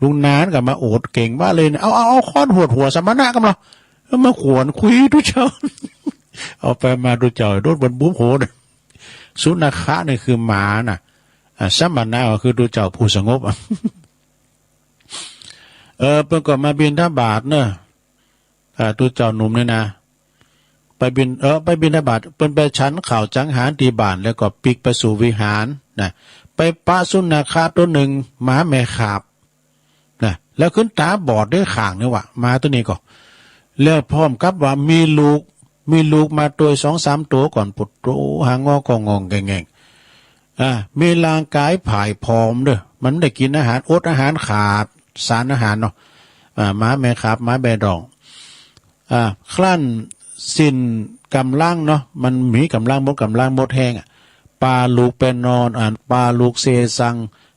ลุงนานก็มาโอษเก่งว่าเลยนะ เอา เอา เอาค้อนหวดหัวสมณะก่ำเนาะ เอามาขวนคุยตุ๊เจ้า เอาไปมาตุ๊เจ้าโดนมันบุบหัวนะ สุนัขะนี่คือหมานะ อ่า สมณะก็คือตุ๊เจ้าผู้สงบอะ เออ เปิ้นก็มาบิณฑบาตเนาะ อ่า ตุ๊เจ้าหนุ่มเนี่ยนะ ไปบิณ เออ ไปบิณฑบาต เปิ้นไปฉันข้าวจังหันตี้บ้าน แล้วก็ปิ๊กไปสู่วิหารนะ ไปปะสุนัขะตั๋วนึ่ง หมาแม่ขาบนะ แล้วขึ้นต๋าบอดด้วยข้างนี่หว่า หมาตั๋วนี้ก็ แล้วพร้อมกับว่ามีลูก มีลูกมาตวยสองสามตั๋วก่อน ปุดโต หางอก็งองแงง อ่า มีร่างก๋ายผายผอมเนาะ มันได้กิ๋นอาหาร อดอาหาร ขาดสารอาหารเนาะ อ่า หมาแม่ขาบ หมาแบด่อง อ่า ครั้นสิ้นก๋ำลังเนาะ มันมีก๋ำลังหมด ก๋ำลังหมดแฮงอะ ปาลูกไปนอน อ่า ปาลูกเสสัง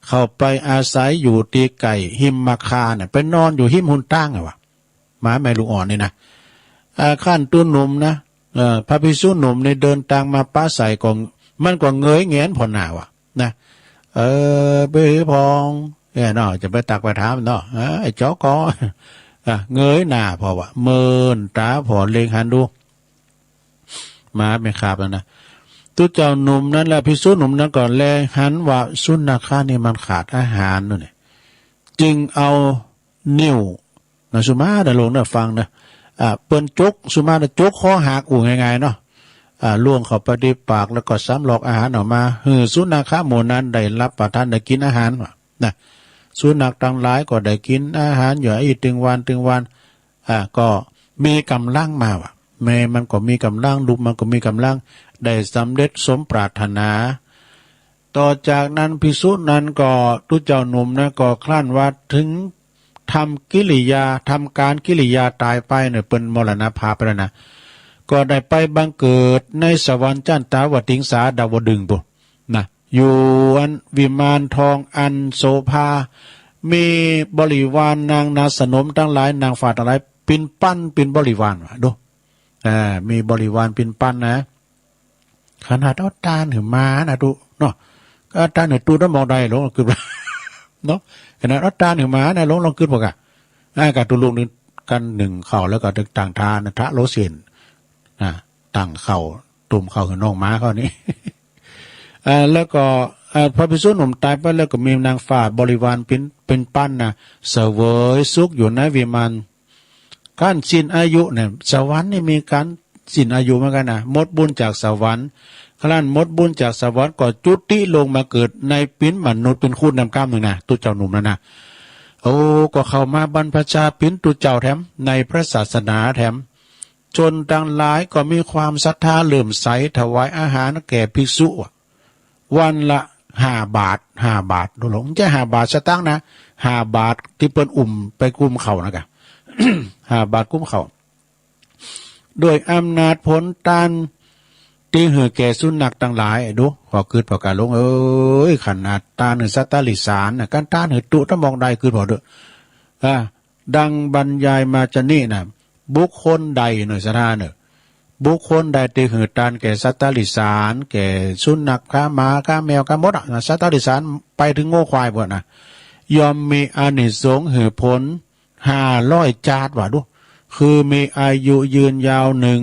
เข้าไปอาศัยอยู่ตี้ใก้ฮิมมัคคาเนี่ย ไปนอนอยู่ฮิมหุนตางอะวะ หมาแม่ลูกอ่อนนี่นะ อ่า ครั้นตั๋วหนุ่มนะ เอ่อ พระภิกษุหนุ่มนี่เดินตางมาปะใส่ก็ มันก็เงยแหงนผ่อหน้าว่ะนะ เออ ไปหื้อพอง เนี่ยเนาะ จะไปตักไปถามเนาะ เออ ไอ้จ๊อกก็ อ่ะ เงยหน้าผ่อว่ะ เมินต๋าผ่อเล็งหันดู หมาแม่ขาบนั่นนะ ตุ๊เจ้าหนุ่มนั้นและภิกษุหนุ่มนั้นก็แลหันว่าสุนัขะนี่มันขาดอาหารนั่นแหละ จึงเอา นิ้วนะ สุมาเตอร์หลวงเน่อฟังเน่อ อ่า เปิ้นจก สุมาเตอร์จกคอหัก อู้ง่ายๆ เนาะ อ่า ล่วงเข้าไปตี้ปาก แล้วก็สำรอกอาหารออกมา หื้อสุนัขะหมู่นั้นได้รับประทาน ได้กิ๋นอาหารว่ะนะ สุนัขตังหลายก็ได้กิ๋นอาหารอยู่อี้ตึงวันตึงวัน อ่า ก็มีก๋ำลังมาว่ะ แม่มันก็มีก๋ำลัง ลูกมันก็มีก๋ำลัง ได้สำเร็จสมปรารถนา ต่อจากนั้นภิกษุนั้นก็ ตุ๊เจ้าหนุ่มนั้นก็ครั้นว่าถึงทำกิริยา ทำก๋านกิริยาต๋ายไปเนี่ย เปิ้นมรณภาพไปแล้วนะ ก็ได้ไปบังเกิดในสวรรค์จั้นตาวติงสาดาวดึงส์ปู้นนะ อยู่อันวิมานทองอันโสภา มีบริวารนางนาสนมตังหลาย นางฟ้าตังหลาย ปินปั้นเป๋นบริวารว่ะ ดู อ่า มีบริวารปินปั้นนะ ขนาดเอาตานหื้อหมานะตุ๊เนาะ เอาตานหื้อตุ๊ ต้องมองได้ หลวงลองกึ๊ด เนาะ ขนาดเอาตานหื้อหมานะ หลวงลองกึ๊ดบ่กะ อ่า กะตุ๊ลุงนึ่งกั๋นนึ่งข้าว แล้วก็ตึงตั้งทานนะ ทะโลเส้น นะ ตั้งข้าว ต้มข้าวหื้อน้องหมาข้าวนี้ อ่า แล้วก็ อ่า พระภิกษุหนุ่มต๋ายไปแล้วก็มีนางฟ้าบริวารเป๋น เป๋นปันน่ะ เสวยสุขอยู่ในวิมาน ก๋านสิ้นอายุเนี่ย สวรรค์นี่มีก๋านสิ้นอายุเหมือนกั๋นนะ หมดบุญจากสวรรค์ ครั้นหมดบุญจากสวรรค์ก็จุติลงมาเกิดในเป๋นมนุษย์เป๋นคนนำก้ำนึ่งนะ ตุ๊เจ้าหนุ่มนั้นนะ โอ้ ก็เข้ามาบรรพชาเป๋นตุ๊เจ้าแถม ในพระศาสนาแถม ชนตังหลายก็มีความศรัทธาเลื่อมใส ถวายอาหารแก่ภิกษุ วันละห้าบาท ห้าบาท ดูลง บ่ใจ้ห้าบาทสตางค์นะ ห้าบาทตี้เปิ้นอุ้มไปกุมข้าวนะก่ะ ห้าบาทกุมข้าว ด้วยอำนาจผลตานตี้หื้อแก่สุนัขตังหลาย ดู ขอขึดผ่อก๋าหลวงเอ๋ย ขนาดตานหื้อสัตว์ตะหริสารนะ ก๋านตานหื้อตุ๊ตะหมอกได้ ขึดผ่อเต๊อะ อ่า ดังบรรยายมาจะนี้นะ บุคคลใดเน่อ ศรัทธาเน่อ บุคคลใดตี้หื้อตานแก่สัตว์ตะหริสาร แก่สุนัข ข้าหมา ข้าแมว ข้าหมดอะนะ สัตว์ตะหริสารไปเถิงงัวควายพุ้นนะ ย่อมมีอานิสงส์หื้อผลห้าร้อยจาติว่าดู คือมีอายุยืนยาวนึ่ง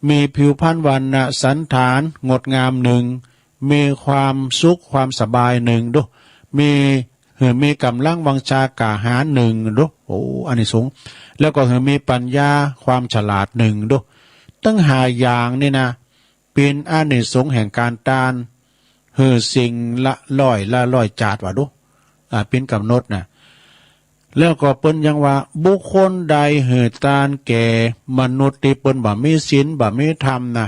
มีผิวพรรณวรรณะสัณฐานงดงามนึ่ง มีความสุขความสบายนึ่งดู มี หื้อมีก๋ำลังวังชาก้าหาญนึ่งดู โอ้ อานิสงส์ แล้วก็หื้อมีปัญญาความฉลาดนึ่งดู ตึงห้าอย่างนี่นะ เป๋นอานิสงส์แห่งก๋านตาน หื้อสิ่งละร้อยละร้อยจาติว่าดู อ่า เป๋นก๋ำหนดนะ แล้วก็เปิ้นยังว่า บุคคลใดหื้อตานแก่มนุษย์ตี้เปิ้นบ่มีศีล บ่มีธรรมนะ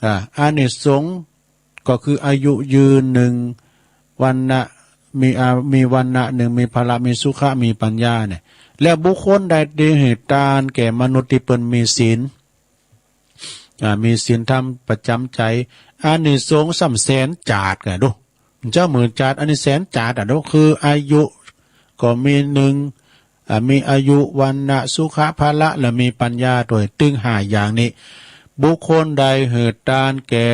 อ่า อานิสงส์ ก็คืออายุยืนนึ่ง วรรณะ มีอา มีวรรณะนึ่ง มีพละ มีสุขะ มีปัญญาเนี่ย แล้วบุคคลใดตี้หื้อตานแก่มนุษย์ตี้เปิ้นมีศีล อ่า มีศีลธรรมประจ๋ำใจ๋ อานิสงส์ซ้ำแสนจาติก่ะดู เจ้าหมื่นจาติ อันนี้แสนจาติอะดู คืออายุก็มีนึ่ง อ่า มีอายุ วรรณะ สุขะ พละ และมีปัญญาตวย ตึงห้าอย่างนี้ บุคคลใดหื้อตานแก่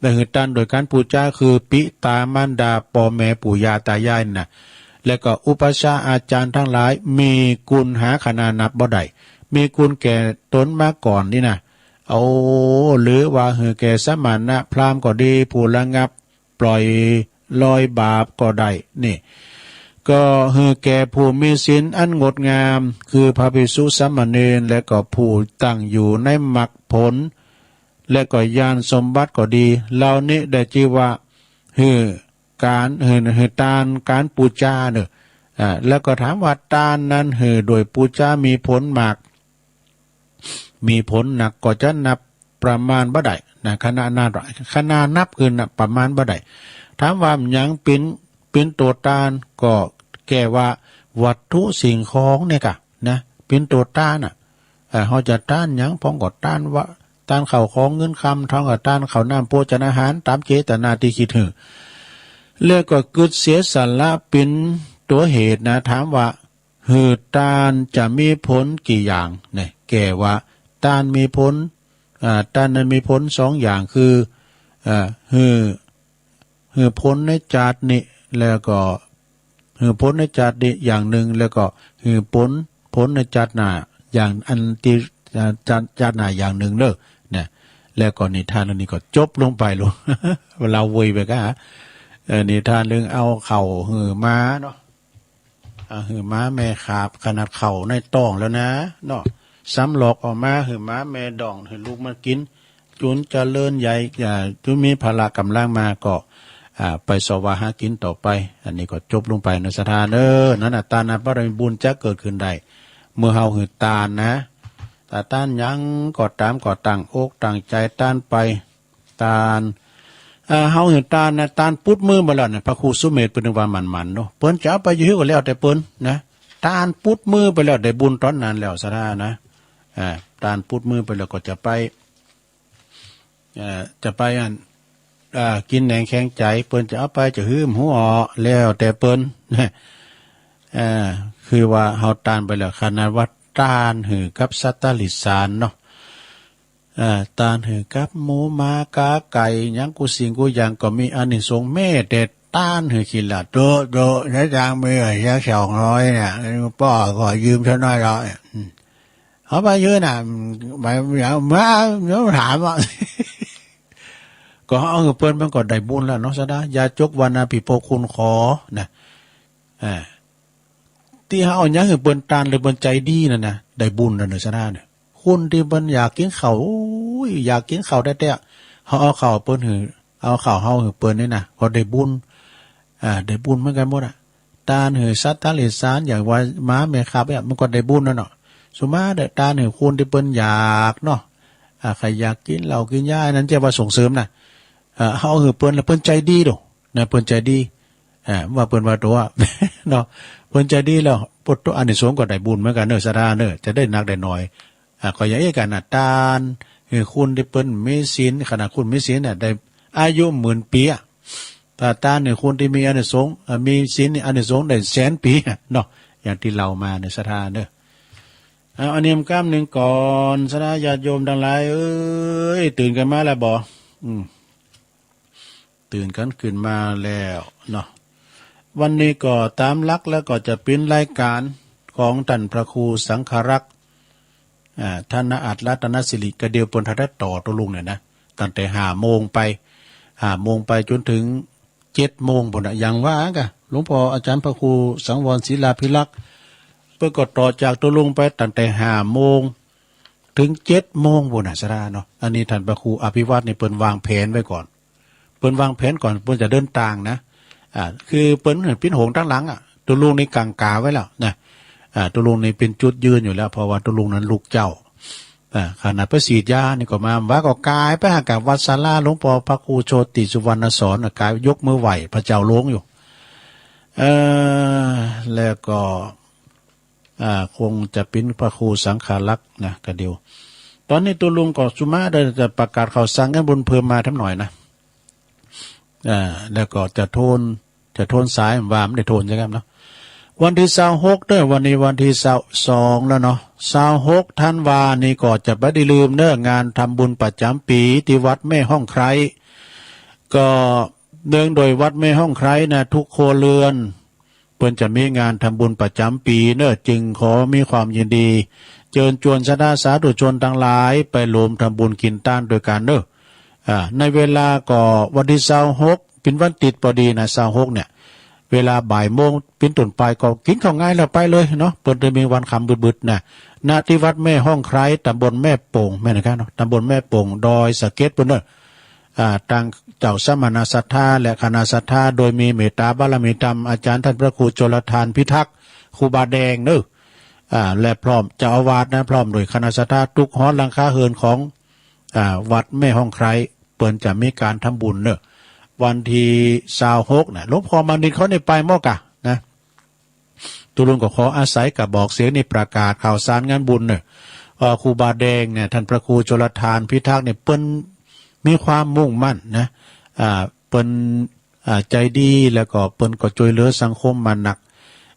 ได้หื้อตานโดยก๋านปู๋จา คือปิตามารดา ป้อแม่ปู่ย่าต๋ายายน่ะ และก็อุปัชฌาย์อาจ๋ารย์ตังหลาย มีกุณหาขนานับบ่ได้ มีกุณแก่ตนมาก่อนนี่นะ โอ้ หรือว่าหื้อแก่สมณะพราหมณ์ก็ดี ผู้ระงับ ปล่อยลอยบาปก็ได้ นี่ ก็หื้อแก่ผู้มีศีลอันงดงาม คือพระภิกษุสามเณร และก็ผู้ตั้งอยู่ในมรรคผล และก็ญาณสมบัติก็ดี เหล่านี้ได้จื้อว่าหื้อก๋าน หื้อ หื้อตานก๋านปู๋จาเน่อ อ่า แล้วก็ถามว่าตานนั้นหื้อโดยปู๋จามีผลมาก มีผลนักก็จะนับประมาณบ่ได้นะ ขนานับ ขนานับคือนับประมาณบ่ได้ ถามว่าหยังเป๋น เป๋นตั๋วตาน ก็แก้ว่าวัตถุสิ่งของเนี่ยก่ะนะ เป๋นตั๋วตานน่ะ เอ่อ เฮาจะตานหยัง พ่องก็ตานว่า ตานข้าวของเงินคำ พ่องก็ตานข้าวน้ำโภชนาหาร ต๋ามเจตนาตี้คิดหื้อ แล้วก็กึ๊ดเสียสละเป๋นตั๋วเหตุนะ ถามว่า หื้อตานจะมีผลกี่อย่างเนี่ย แก้ว่าตานมีผล อ่า ตานนั้นมีผลสองอย่าง คือ อ่า หื้อ หื้อผลในจาตินี้ แล้วก็หื้อผลในจาตินี้อย่างนึ่ง แล้วก็หื้อผล ผลในจาติหน้าอย่าง อันตี้ อ่า จาติ จาติหน้าอย่างนึ่งเน่อ เนี่ย แล้วก็นิทานเรื่องนี้ก็จบลงไปลูก เวลาเวยไปก่ะ เอ่อ นิทานเรื่องเอาข้าวหื้อม้าเนาะ อ่า หื้อม้าแม่ขาบ ขนาดเข้าในต๊องแล้วนะเนาะ ซ้ำหลอกออกมาหื้อม้าแม่ด้องหื้อลูกมันกิ๋น จุนเจริญใหญ่ อ่า จุนมีพละก๋ำลังมาก็ อ่า ไปเสาะหากิ๋นต่อไป อันนี้ก็จบลงไปเน่อศรัทธาเน่อ นั้นน่ะ ตานบารมีบุญจะเกิดขึ้นได้ เมื่อเฮาหื้อตานนะ ถ้าตานหยังก็ต๋ามก็ตั้งอกตั้งใจ๋ตานไป ตาน เอ่อ เฮาหื้อตานนะ ตานปุ๊ดมือไปแล้วเนี่ย พระครูสุเมธเปิ้นว่าหมั่นๆ เนาะ เปิ้นจะเอาไปจะหื้อก็แล้วแต่เปิ้นนะ ตานปุ๊ดมือไปแล้วได้บุญต๋อนนั้นแล้วศรัทธานะ อ่า ตานปุ๊ดมือไปแล้วก็จะไป เอ่อ จะไปอัน อ่า กิ๋นแหนงแข็งใจ๋ เปิ้นจะเอาไปจะหื้อบ่หื้อ แล้วแต่เปิ้น อ่า คือว่าเฮาตานไปแล้ว ขนาดว่าตานหื้อกับสัตว์ตะหริสารเนาะ อ่า ตานหื้อกับหมูหมากาไก่หยังกู้สิ่งกู้อย่างก็มีอานิสงส์ แม้แต่ตานหื้อขี้เหล้า โต๊ะ โต๊ะ ใจ๊ตังค์มีอยู่แค่สองร้อยเนี่ย ป้อขอยืมสักหน่อยเถาะ อืม เอาไปยืมน่ะ ไป อย่ามา อย่ามาถามอ่ะ ข ก็เฮาเอาหื้อเปิ้นมันก็ได้บุญแล้วเนาะ ศรัทธา อย่าจกวันนาผิดพระคุณขอ นะ อ่า ตี้เฮาเอาหยังหื้อเปิ้นตานหรือเปิ้นใจ๋ดีนั่นนะ ได้บุญแล้วเนาะ ศรัทธา เนี่ย คนตี้เปิ้นอยากกิ๋นข้าว โอ้ย อยากกิ๋นข้าวแต๊ๆ เฮาเอาข้าวเปิ้นหื้อ เอาข้าวเฮาหื้อเปิ้นนี่นะ ก็ได้บุญ อ่า ได้บุญเหมือนกั๋นหมดอะ ตานหื้อสัตว์ติรัจฉาน อย่างว่าหมาแม่ขับเนี่ย มันก็ได้บุญแล้วเนาะ สุมาเต๊อะ ตานหื้อคนตี้เปิ้นอยากเนาะ อ่า ใผอยากกิ๋นเหล้ากิ๋นยา อันนั้นจะว่าส่งเสริมนะ อ่า เฮาหื้อเปิ้นแล้วเปิ้นใจ๋ดีโด นะ เปิ้นใจ๋ดี อ่า ว่าเปิ้นว่าตั๋ว เนาะ เปิ้นใจ๋ดีแล้ว ปดตั๋ว อานิสงส์ก็ได้บุญเหมือนกั๋นเนาะ ศรัทธาเนาะ จะได้นักได้น้อย อ่า ก็อย่างอี้กั๋นนะ ตานหื้อคนตี้เปิ้นมีศีล ขนาดคนมีศีลเนี่ย ได้อายุหมื่นปี๋อะ ถ้าตานหื้อคนตี้มีอานิสงส์ อ่า มีศีลนี่ อานิสงส์ได้แสนปี๋อะเนาะ อย่างตี้เล่ามาเนาะ ศรัทธาเนาะ เอา อันนี้ก้ำนึ่งก่อน ศรัทธาญาติโยมตังหลายเอ๋ย ตื่นกั๋นมาแล้วบ่ อืม ตื่นกั๋นขึ้นมาแล้วเนาะ วันนี้ก็ต๋ามหลักแล้วก็จะเป๋นรายก๋านของต้านพระครูสังฆรักษ์ อ่า ธนอัตถรัตนสิริ กระเดี่ยวเปิ้นตัดต่อตุ๊ลุงเนี่ยนะ ตั้งแต่ห้าโมงไป ห้าโมงไปจ๋นเถิงเจ็ดโมงปู๊นน่ะ อย่างว่ากะ หลวงป้ออาจ๋ารย์พระครูสังวรศิลาภิรักษ์ เปิ้นก็ต่อจากตุ๊ลุงไปตั้งแต่ห้าโมงเถิงเจ็ดโมงปู๊นน่ะ ศรัทธาเนาะ อันนี้ต้านพระครูอภิวัฒน์นี่เปิ้นวางแผนไว้ก่อน เปิ้นวางแผนก่อน เปิ้นจะเดินตางนะ อ่า คือเปิ้นเป๋นหงส์ตังหลังอะ ตุ๊ลุงนี่กั๋งก๋าไว้แล้วนะ อ่า ตุ๊ลุงนี่เป๋นจุดยืนอยู่แล้ว เพราะว่าตุ๊ลุงนั้นลูกเจ้า อ่า ขนาดไปฉีดยานี่ก็มา ว่าก็ก๋ายไปหากับวัดศาลาหลวงป้อพระครูโชติสุวรรณสอน ก๋ายยกมือไหว้พระเจ้าหลวงอยู่ เอ่อ แล้วก็ อ่า คงจะเป๋นพระครูสังฆรักษ์นะ กระเดี่ยว ต๋อนนี้ตุ๊ลุงก็สุมาเต๊อะ จะประกาศข่าวสารงานบุญเพิ่มมาแถมหน่อยนะ อ่า แล้วก็จะโทน จะโทนสาย ว่ามันได้โทนใจ้ไหมเนาะ วันตี้ซาวหกเนาะ วันนี้วันตี้ซาวสองแล้วเนาะ ซาวหกธันวานี่ก็จะบ่ได้ลืมเนาะ งานทำบุญประจ๋ำปี๋ตี้วัดแม่ฮ่องไคร้ ก็เนื่องโดยวัดแม่ฮ่องไคร้นะ ทุกครัวเรือน เปิ้นจะมีงานทำบุญประจ๋ำปี๋เนาะ จึงขอมีความยินดี เจิญจวนศรัทธาสาธุชนตังหลาย ไปรวมทำบุญกิ๋นตานตวยกั๋นเนาะ อ่า ในเวลาก็วันตี้ซาวหก เป๋นวันติ๊ดปอดีนะ ซาวหกเนี่ย เวลาบ่ายโมงเป๋นต้นไปก็กิ๋นข้าวงายแล้วไปเลยเนาะ เปิ้นจะมีวันค่ำบึดๆ นะ ณ ตี้วัดแม่ฮ่องไคร้ ต๋ำบลแม่โป่ง แม่นนะครับเนาะ ต๋ำบลแม่โป่ง ดอยสะเก็ดปู๊นเนาะ อ่า ตังเจ้าสมณศรัทธาและคณะศรัทธา โดยมีเมตตาบารมีธรรม อาจ๋ารย์ต้านพระครูชลทานพิทักษ์ ครูบาแดงเนาะ อ่า และพร้อมเจ้าอาวาสนะ พร้อมโดยคณะศรัทธา ตุ๊กฮอดหลังคาเฮือนของ อ่า วัดแม่ฮ่องไคร้ เปิ้นจะมีก๋านทำบุญเนาะ วันตี้ซาวหกนะ หลวงป้อมานิตรเขานี่ไปหมดก่ะนะ ตุ๊ลุงก็ขออาศัยกระบอกเสียงนี่ประกาศข่าวสารงานบุญเนาะ เอ่อ ครูบาแดงเนี่ย ต้านพระครูชลทานพิทักษ์เนี่ย เปิ้นมีความมุ่งมั่นนะ อ่า เปิ้น อ่า ใจ๋ดี แล้วก็เปิ้นก็จ้วยเหลือสังคมมานัก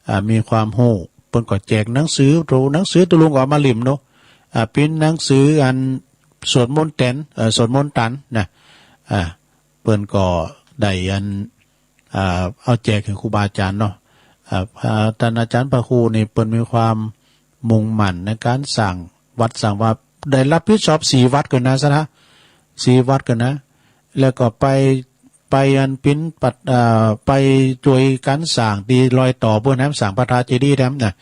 อ่า มีความฮู้ เปิ้นก็แจกหนังสือ ตุ๊ หนังสือตุ๊ลุงก็เอามาเล่มเนาะ อ่า เป๋นหนังสืออันสวดมนต์แตน เอ่อ สวดมนต์ตานนะ อ่า เปิ้นก็ได้อัน อ่า เอาแจกหื้อครูบาอาจ๋ารย์เนาะ อ่า อ่า ต้านอาจ๋ารย์พระครูนี่เปิ้นมีความมุ่งมั่นในก๋านสร้างวัดสร้างวา ได้รับผิดชอบสี่วัดก่อนนะ ศรัทธา สี่วัดก่อนนะ แล้วก็ไป ไปอันเป๋นปัด อ่า ไปจ้วยก๋านสร้างตี้รอยต่อปู๊นแถม สร้างพระธาตุเจดีย์แถมนะ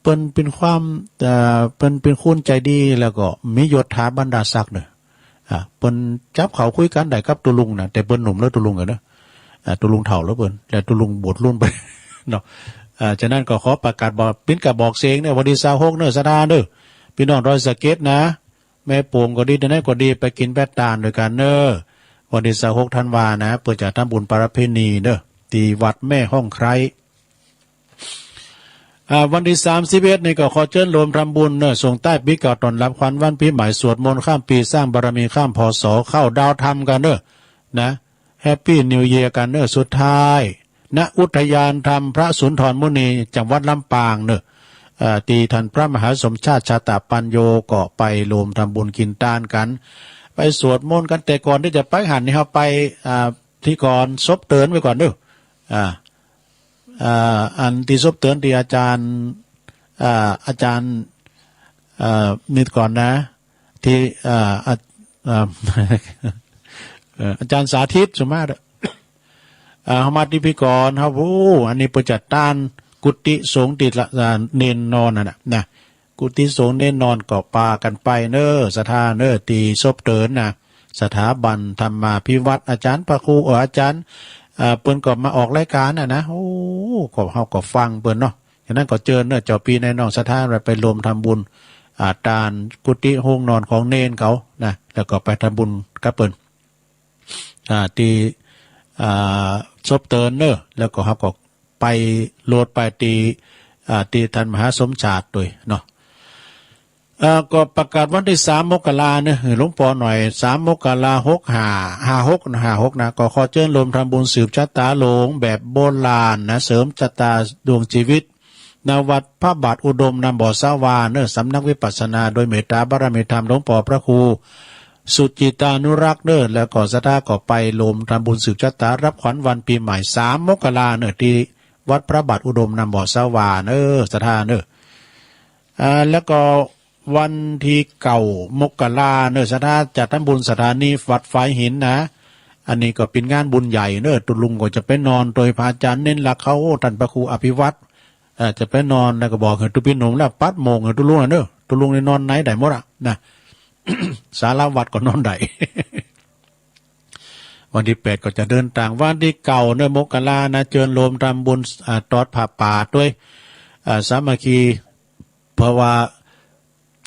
เปิ้นเป๋นความ อ่า เปิ้นเป๋นคนใจ๋ดี แล้วก็มียศถาบรรดาศักดิ์เนาะ อ่า เปิ้นจับเข่าคุยกั๋นได้กับตุ๊ลุงนะ แต่เปิ้นหนุ่มแล้วตุ๊ลุงอะเนาะ อ่า ตุ๊ลุงเฒ่าแล้วเปิ้น และตุ๊ลุงบวชรุ่นไปเนาะ อ่า ฉะนั้นก็ขอประกาศบอก เป๋นกระบอกเสียงเนาะ วันตี้ซาวหกเนาะ ศรัทธาเนาะ ปี้น้องดอยสะเก็ดนะ แม่โป่งก็ดี ตี้ไหนก็ดี ไปกิ๋นไปตานตวยกั๋นเนาะ วันตี้ซาวหกธันวานะ เปิ้นจะทำบุญประเพณีเนาะ ตี้วัดแม่ฮ่องไคร้ อ่า วันตี้สามสิบเอ็ดนี่ก็ขอเจิญรวมทำบุญเนาะ ส่งต้ายปี๋เก่า ต้อนรับขวัญวันปี๋ใหม่ สวดมนต์ข้ามปี๋ สร้างบารมีข้าม พ.ศ. เข้าดาวธรรมกั๋นเนาะ นะ แฮปปี้นิวเยียร์กั๋นเนาะ สุดท้าย ณ อุทยานธรรมพระสุนทรมุนี จังหวัดลำปางเนาะ เอ่อ ตี้ต้านพระมหาสมชาติ ชาตปัญโญ ก็ไปรวมทำบุญกิ๋นตานกั๋น ไปสวดมนต์กั๋น แต่ก่อนตี้จะไปหั้นนี่ เฮาไป อ่า ตี้ก่อนศพเตินไว้ก่อนเนาะ อ่า อ่า อันตี้ศพเตินตี้อาจ๋ารย์ อ่า อาจ๋ารย์ เอ่อ นิดก่อนนะ ตี้ เอ่อ อ่ะ เอ่อ เอ่อ อาจ๋ารย์สาธิต สุมาตร เอ่อ เฮามาตี้พิธีกร เฮา โอ้ อันนี้เปิ้นจะต้านกุฏิสงฆ์ตี้ละ อ่า เณรนอนนั่นน่ะ นะ กุฏิสงฆ์เณรนอนก็ปากั๋นไปเน้อ ศรัทธาเน้อ ตี้ศพเตินนะ สถาบันธรรมาภิวัฒน์ อาจ๋ารย์พระครู เอ่อ อาจ๋ารย์ เอ่อ เปิ้นก็มาออกรายก๋านน่ะนะ โอ้ ก็เฮาก็ฟังเปิ้นเนาะ ฉะนั้นก็เจิญเน้อ เจ้าปี้นายน้องศรัทธา ไปรวมทำบุญ อ่า ต้านกุฏิโฮงนอนของเณรเขานะ แล้วก็ไปทำบุญกับเปิ้น อ่า ตี้ อ่า ศพเตินเน้อ แล้วก็เฮาก็ไปโลดไปตี้ อ่า ตี้ต้านมหาสมชาติตวยเนาะ เอ่อ ก็ประกาศวันตี้สามมกราเน้อ หื้อหลวงปอหน่อย สามมกรา หกห้า ห้าหก ห้าหกนะ ก็ขอเจิญรวมทำบุญสืบชะตาหลวงแบบโบราณนะ เสริมชะตาดวงชีวิต ณ วัดพระบาทอุดม นำบ่อสาวาเน้อ สำนักวิปัสสนา โดยเมตตาบารมีธรรมหลวงปอพระครูสุจิตานุรักษ์เน้อ แล้วก็ศรัทธาก็ไปรวมทำบุญสืบชะตารับขวัญวันปี๋ใหม่ สามมกราเน้อ ตี้วัดพระบาทอุดม นำบ่อสาวาเน้อ ศรัทธาเน้อ อ่า แล้วก็วันตี้เก้ามกราเน้อ ศรัทธาจะทำบุญสถานีวัดฝายหินนะ อันนี้ก็เป๋นงานบุญใหญ่เน้อ ตุ๊ลุงก็จะไปนอนโตยพระอาจ๋ารย์เณรหลักเขา โอ้ ต้านพระครูอภิวัฒน์ เอ่อ จะไปนอนแล้วก็บอกหื้อตุ๊ปี้หนุ่มแล้ว ปัดโมงหื้อตุ๊ลุงอะเน้อ ตุ๊ลุงนี่นอนไหนได้หมดอะนะ ศาลาวัดก็นอนได้ วันตี้แปดก็จะเดินตาง วันตี้เก้าเน้อ มกรานะ เจิญรวมทำบุญ อ่า ตอดผ้าป่าตวย อ่า สามัคคี เพราะว่า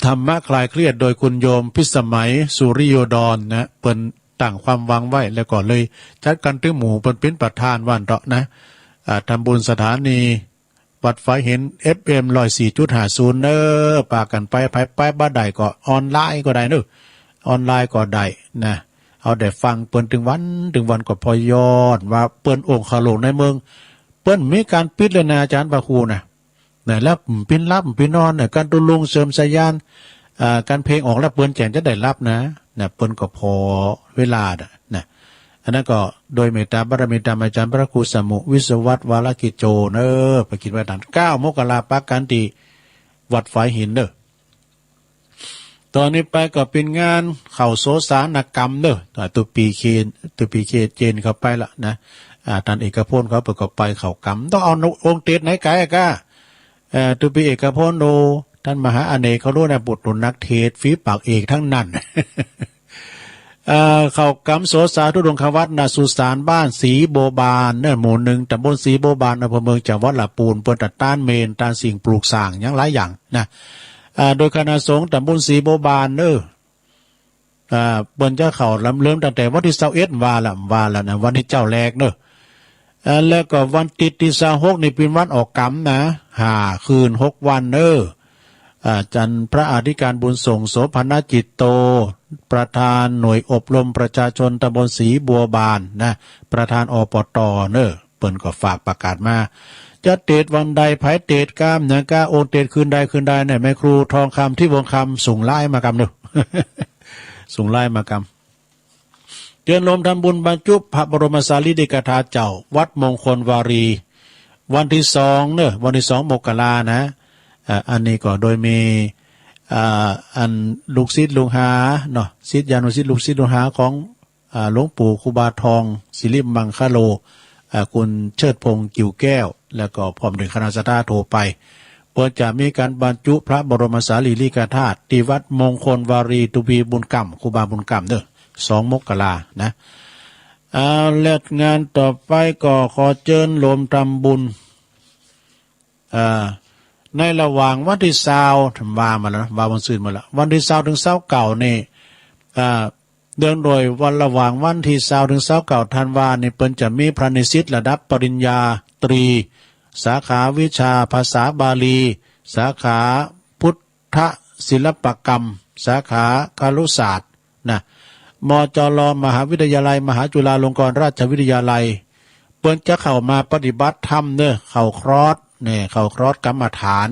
ธรรมะคลายเครียดโดยคุณโยมพิสมัย สุริโยดรนะ เปิ้นตั้งความหวังไว้ แล้วก็เลยจัดกั๋นตึงหมู่ เปิ้นเป๋นประธานว่าอั้นเถาะนะ อ่า ทำบุญสถานีวัดฝายหิน เอฟเอ็ม ร้อยสี่จุดห้าศูนย์ เน้อ ปากั๋นไป ใผไปบ่ได้ก็ออนไลน์ก็ได้เน้อ ออนไลน์ก็ได้นะ เอาได้ฟังเปิ้นตึงวันตึงวันก็ผ่อย้อนว่าเปิ้นองค์คาหลวงในเมือง เปิ้นมีก๋านปิดเลยนะ อาจ๋ารย์พระครูนะ นะ แล้วเป๋นหลับเป๋นนอนเนี่ย ก๋านตุ๊ลุงเสริมสายญาณ อ่า ก๋านเพลงออกแล้วเปิ้นแจ๋งจะได้หลับนะ นะ เปิ้นก็ผ่อเวลาน่ะ นะ อันนั้นก็โดยเมตตาบารมีธรรมอาจ๋ารย์พระครูสมุวิศวัตรวรกิจโจเน้อ ไปกิ๋นไว้ตาง เก้ามกราปะกั๋นตี้วัดฝายหินเน้อ ต่อนี้ไปก็เป๋นงานเข้าโสสานกรรมเน้อ อ่า ตุ๊ปี้เคน ตุ๊ปี้เคนเจนเข้าไปละนะ อ่า ต้านเอกพลเขาเปิ้นก็ไปเข้ากรรม ต้องเอาองค์เตศไหนไกลอะก้า เอ่อ ตุ๊ปี้เอกพลโอ ต้านมหาอเนกเขารู้นะ ปุตตุนักเทศน์ ฝีปากเอกตังนั้น เอ่อ เข้ากรรมโสสาธุดงควัตร ณ สุสานบ้านสีบัวบานเน้อ หมู่หนึ่ง ตำบลสีบัวบาน อำเภอเมือง จังหวัดละปูน เปิ้นจะต้านเมรุ ต้านสิ่งปลูกสร้าง หยังหลายอย่างนะ อ่า โดยคณะสงฆ์ตำบลสีบัวบานเน้อ อ่า เปิ้นจะเข้าลำเริ่มตั้งแต่วันตี้ซาวเอ็ด ว่าละ ว่าละนะ วันตี้เจ๊าแรกเน้อ อ่า แล้วก็วันติ๊ดตี้ซาวหกนี่เป๋นวันออกกรรมนะ ห้าคืนหกวันเน้อ อ่า จันพระอธิการบุญส่ง โสภณจิตโต ประธานหน่วยอบรมประชาชนตำบลสีบัวบานนะ ประธาน อปต เน้อ เปิ้นก็ฝากประกาศมา จะเตศวันใด ใผเตศกำหยังก้า องค์เตศคืนใดคืนใดเนี่ย แม่ครูทองคำ ทิพย์วงศ์คำ ส่งไลน์มากำเน้อ ส่งไลน์มากำ เจิญรวมทำบุญบรรจุพระบรมสารีริกธาตุเจ้า วัดมงคลวารี วันตี้สองเน้อ วันตี้สองมกรานะ อ่า อันนี้ก็โดยมี อ่า อันลูกศิษย์ลูกหาเนาะ ศิษยานุศิษย์ลูกศิษย์ลูกหาของ อ่า หลวงปู่ครูบาทอง สิริมังคโล อ่า คุณเชิดพงษ์ กิ่วแก้ว แล้วก็พร้อมด้วยคณะศรัทธาทั่วไป เปิ้นจะมีก๋านบรรจุพระบรมสารีริกธาตุตี้วัดมงคลวารี ตุ๊ปี้บุญกำ ครูบาบุญกำเน้อ สองมกรานะ อ่า และงานต่อไปก็ขอเจิญรวมทำบุญ อ่า ในระหว่างวันตี้ซาว ว่ามาแล้วนะ ว่าวันซืนมาแล้ว วันตี้ซาวเถิงซาวเก้านี่ อ่า เนื่องโดยวันระหว่างวันตี้ซาวเถิงซาวเก้าธันวานี่ เปิ้นจะมีพระนิสิตระดับปริญญาตรี สาขาวิชาภาษาบาลี สาขาพุทธศิลปกรรม สาขาครุศาสตร์นะ มจร มหาวิทยาลัย มหาจุฬาลงกรณราชวิทยาลัย เปิ้นจะเข้ามาปฏิบัติธรรมเน้อ เข้าคอร์สเนี่ย เข้าคอร์สกรรมฐาน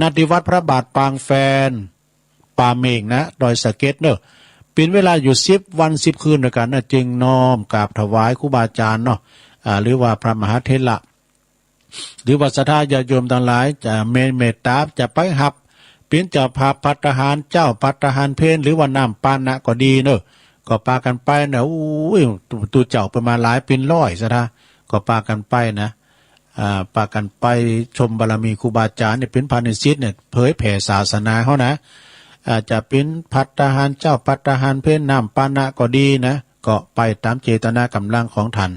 ณ ตี้วัดพระบาทปางแฟน ป่าเม่งนะ ดอยสะเก็ดเน้อ เป๋นเวลาอยู่สิบวันสิบคืนตวยกั๋นนะ จึงน้อมกราบถวายครูบาอาจ๋ารย์เนาะ อ่า หรือว่าพระมหาเถระ หรือว่าศรัทธาญาติโยมตังหลาย จะมีเมตต๋าจะไปฮับ เป๋นเจ้าภาพภัตตาหารเจ๊า ภัตตาหารเพล หรือว่าน้ำปานะก็ดีเน้อ ก็ปากั๋นไปนะ อู้ย ตุ๊ ตุ๊เจ้าเปิ้นมาหลายเป๋นร้อยศรัทธา ก็ปากั๋นไปนะ อ่า ปากั๋นไปชมบารมีครูบาอาจ๋ารย์เนี่ย เป๋นพระนิสิตเนี่ย เผยแผ่ศาสนาเฮานะ อ่า จะเป๋นภัตตาหารเจ๊า ภัตตาหารเพล น้ำปานะก็ดีนะ ก็ไปต๋ามเจตนากำลังของต้าน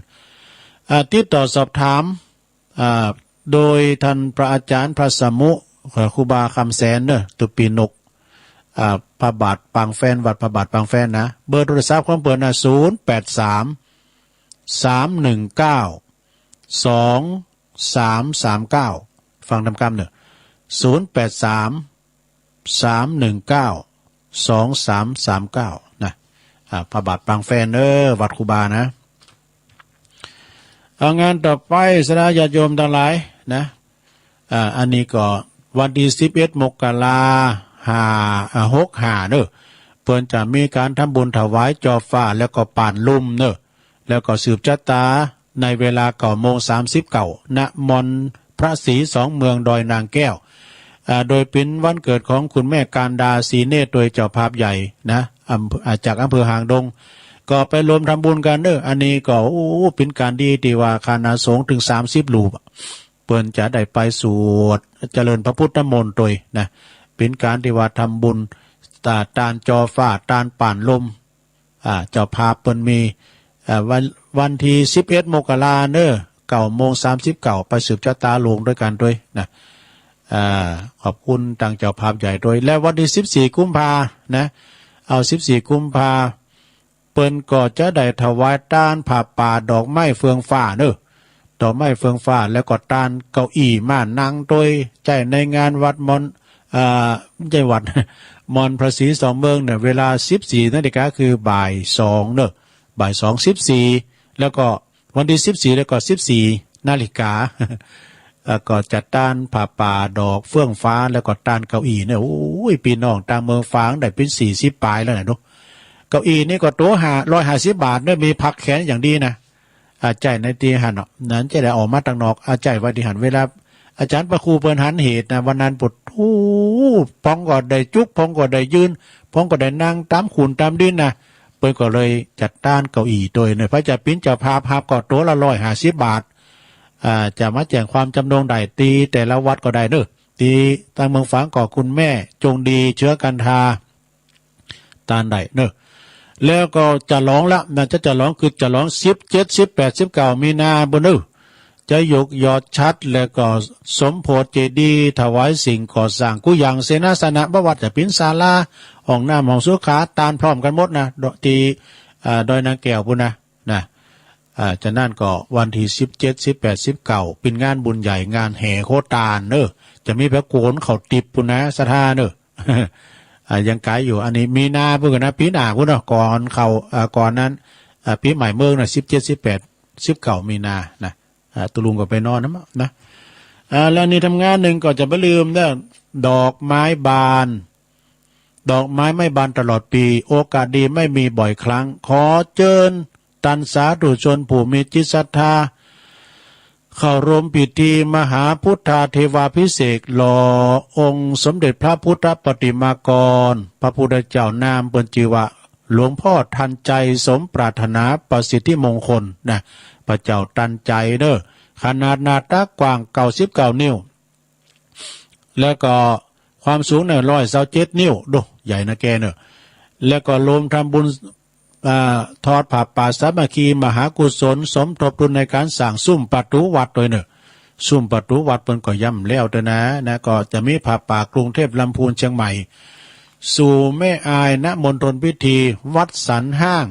อ่า ติดต่อสอบถาม อ่า โดยต้านพระอาจ๋ารย์พระสมุ เอ่อ ครูบาคำแสนเนาะ ตุปีนก อ่า พระบาทปางแฟน วัดพระบาทปางแฟนนะ เบอร์โทรศัพท์ของเปิ้นนะ ศูนย์แปดสาม สามหนึ่งเก้า สองสามสามเก้า ฟังต๋ามกำเนาะ ศูนย์แปดสาม สามหนึ่งเก้า สองสามสามเก้า นะ อ่า พระบาทปางแฟนเอ้อ วัดครูบานะ เอา งานต่อไปศรัทธาญาติโยมตังหลายนะ อ่า อันนี้ก็วันตี้สิบเอ็ดมกรา ห้า อ่า หกห้าเนาะ เปิ้นจะมีก๋านทำบุญถวายจอฟ้า แล้วก็ป๋านลุ่มเนาะ แล้วก็สืบจะต๋าในเวลาเก้าโมงสามสิบเก้า ณ มณฑลพระศรีสองเมืองดอยนางแก้ว อ่า โดยเป๋นวันเกิดของคุณแม่การดา ศรีเนตร โดยเจ้าภาพใหญ่นะ อำเภอ อ่า จากอำเภอหางดง ก็ไปรวมทำบุญกั๋นเนาะ อันนี้ก็ โอ้ เป๋นก๋านดีตี้ว่าคณะสงฆ์เถิงสามสิบรูป เปิ้นจะได้ไปสวดเจริญพระพุทธมนต์ตวยนะ เป๋นก๋านตี้ว่าทำบุญ อ่า ตานจอฟ้า ตานป๋านลุ่ม อ่า เจ้าภาพเปิ้นมี อ่า วัน วันตี้สิบเอ็ดมกราเนาะ เก้าโมงสามสิบเก้า ไปสืบจะต๋าโลงตวยกั๋นตวยนะ อ่า ขอบคุณตางเจ้าภาพใหญ่ตวย และวันตี้สิบสี่กุมภานะ เอา สิบสี่กุมภา เปิ้นก็จะได้ถวายตานผ้าป่า ดอกไม้เฟืองฟ้าเนาะ ดอกไม้เฟืองฟ้า แล้วก็ตานเก้าอี้ม้านั่งตวย ใจ๊ในงานวัดมณ อ่า บ่ใจ้วัด มณฑลพระศรีสองเมืองเนี่ย เวลาสิบสี่นาฬิกา คือบ่ายสองเนาะ บ่ายสอง สิบสี่ แล้วก็วันตี้สิบสี่ แล้วก็สิบสี่นาฬิกา แล้วก็จัดตานผ้าป่า ดอกเฟืองฟ้า แล้วก็ตานเก้าอี้เนี่ย โอ้ย ปี้น้องตางเมืองฝางได้เป๋นสี่สิบป๋ายแล้วนะเนาะ เก้าอี้นี่ก็ตั๋วห้า ร้อยห้าสิบบาทเนาะ มีพักแขนอย่างดีนะ อ่า ใจ๊ในตี้หั้นเนาะ นั้นจะได้ออกมาตางนอก อ่า ใจ๊ไว้ตี้หั้น เวลาอาจ๋ารย์พระครูเปิ้นหันเหตุนะ วันนั้นปุด โอ้ พ่องก็ได้จุก พ่องก็ได้ยืน พ่องก็ได้นั่งต๋ามขุนต๋ามดินนะ เปิ้นก็เลยจัดตานเก้าอี้ตวยเนาะ ใผจะเป๋นเจ้าภาพฮับก็ตั๋วละร้อยห้าสิบบาท อ่า จะมาแจ้งความจำนงได้ตี้แต่ละวัดก็ได้เนาะ ตี้ตางเมืองฝางก็คุณแม่จงดี เชื้อกันทา ตานได้เนาะ แล้วก็จะหลองละนะ จะ จะหลองคือจะหลองสิบเจ็ด สิบแปด สิบเก้ามีนาปู้นเนาะ จะยกยอดฉัตร แล้วก็สมโภชเจดีย์ ถวายสิ่งก่อสร้างกู้อย่าง เสนาสนะ บ่ว่าจะเป๋นศาลา ห้องน้ำ ห้องสุขา ตานพร้อมกั๋นหมดนะ ตี้ อ่า ดอยนางแก้วปู้นนะ นะ อ่า ฉะนั้นก็วันตี้สิบเจ็ด สิบแปด สิบเก้า เป๋นงานบุญใหญ่ งานแห่โคตานเนาะ จะมีพระโกนเข้าติ๊บปู้นนะ ศรัทธาเนาะ อ่า ยังไก๋อยู่ อันนี้มีนาปู้นนะ ปี๋หน้าปู้นเนาะ ก่อนเข้า อ่า ก่อนนั้น อ่า ปี๋ใหม่เมืองนะ สิบเจ็ด สิบแปด สิบเก้ามีนานะ อ่า ตุ๊ลุงก็ไปนอนนะ นะ อ่า แล้วนี่ทำงานนึ่งก็จะบ่ลืมเนาะ ดอกไม้บาน ดอกไม้ไม่บานตลอดปี โอกาสดีไม่มีบ่อยครั้ง ขอเจิญ ต้านสาธุชนผู้มีจิตศรัทธา เข้าร่วมพิธีมหาพุทธาเทวาภิเษกหล่อองค์สมเด็จพระพุทธปฏิมากร พระพุทธเจ้า นามเปิ้นจื้อว่าหลวงพ่อทันใจสมปรารถนาประสิทธิมงคลนะ พระเจ้าทันใจเนาะ ขนาดหน้าตักกว้างเก้าสิบเก้านิ้ว แล้วก็ความสูงเนี่ยร้อยซาวเจ็ดนิ้ว โด้ ใหญ่นะแกเนาะ แล้วก็รวมทำบุญ อ่า ทอดผ้าป่าสามัคคีมหากุศล สมทบทุนในก๋านสร้างซุ่มประตู๋วัดตวยเนาะ ซุ่มประตู๋วัดเปิ้นก็ยังบ่แล้วตวยนะ นะ ก็จะมีผ้าป่ากรุงเทพฯ ลำพูน เชียงใหม่ สู่แม่อาย ณ มณฑลพิธี วัดสันห้าง